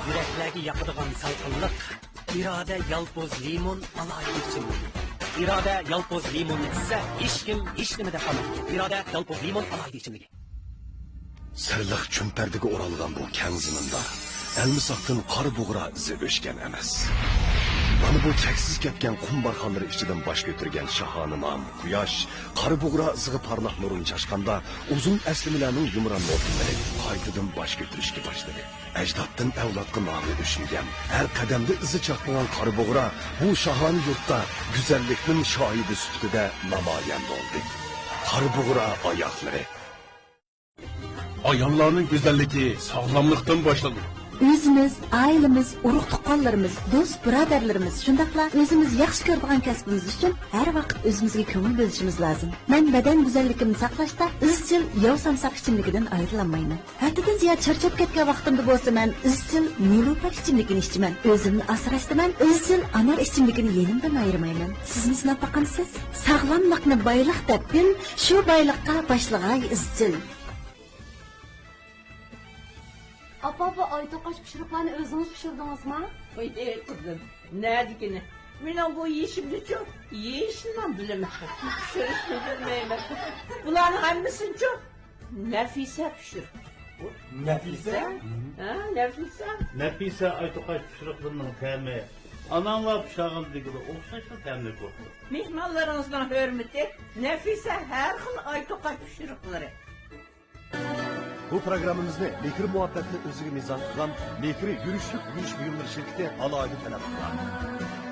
يۈرەكلەرگە ياقىدىغان سالقىنلىق. ئىرادە يالپۇز لىمون ئالاھىدە ئىچىملىكى. ئىرادە يالپۇز لىمون ئىچسە، ھېچكىم ھېچنېمە دەپ قالمايدۇ. ئىرادە يالپۇز لىمون ئالاھىدە ئىچىملىكى. سىرلىق چۈمپەردىگە ئورالغان بۇ كەڭ زېمىندا ئەلمىساقتىن قارا بۇغرا ئىزى ئۆچكەن ئەمەس. مانا بۇ چەكسىز كەتكەن قۇم بارخانلىرى ئىچىدىن باش كۆتۈرگەن شاھانە نام قۇياش قارا بۇغرا ئىزىغا پارلاق نۇرىنى چاچقاندا، ئۇزۇن ئەسلىمىلەرنىڭ يۇمران نوتىلىرى قايتىدىن باش كۆتۈرۈشكە باشلىدى. ئەجدادتىن ئەۋلادقا نامى ئۆچمىگەن، ھەر قەدەمدە ئىزى چاقنىغان قارا بۇغرا بۇ شاھانە يۇرتتا گۈزەللىكنىڭ شاھىدى سۈپىتىدە نامايان بولدى. قارا بۇغرا ئاياغلىرى. ئاياللارنىڭ گۈزەللىكى ساغلاملىقتىن باشلىنىدۇ. ئۆزىمىز، ئائىلىمىز، ئۇرۇق-تۇغقانلىرىمىز، دوست-بۇرادەرلىرىمىز، شۇنداقلا ئۆزىمىز ياخشى كۆرىدىغان كەسپىمىز ئۈچۈن ھەر ۋاقىت ئۆزىمىزگە كۆڭۈل بۆلۈشىمىز لازىم. مەن بەدەن گۈزەللىكىمنى ساقلاشتا ئىزچىل ياۋ سامساق ئىچىملىكىدىن ئايرىلالمايمەن. ھەددىدىن زىيادە چارچاپ كەتكەن ۋاقتىمدا بولسا مەن ئىزچىل نېلۇپەر ئىچىملىكىنى ئىچىمەن. ئۆزۈمنى ئاسراشتا مەن ئىزچىل ئانار ئىچىملىكىنى يېنىمدىن ئايرىمايمەن. سىزمۇ سىناپ باقامسىز؟ ساغلاملىقنى بايلىق دەپ بىل، شۇ بايلىققا باشلىغاي ئىزچىل. ئاپا، بۇ ئايتوقاچ پىشۇرۇقلارنى ئۆزىڭىز پىشۇردىڭىزمۇ؟ ۋاي قىزىم، نەدىكىنى؟ مېنىڭ بۇ يېشىمدىچۇ يېيىشنىلا بىلىمەن. پىشۇرۇشنى بىلمەيمەن. بۇلارنىڭ ھەممىسىنىچۇ نەفىسە پىشۇرۇپ. نەپىسە؟ ھە، نەفىسە. نەپىسە ئايتوقاچ پىشۇرۇقلىرىنىڭ تەمى ئاناڭلار پىشۇرغاندىكىگە ئوخشاشلا تەملىك بوپتۇ. مېھمانلىرىڭىزنىڭ ھۆرمىتى، نەفىسە ھەر خىل ئايتوقاچ پىشۇرۇقلىرى. بۇ پروگراممىمىزنى مېھىر-مۇھەببەتنى ئۆزىگە مىزان قىلغان مېھرى يۈرۈشلۈك يۇيۇش بۇيۇملىرى شىركىتى ئالاھىدە تەلەپ قىلغان.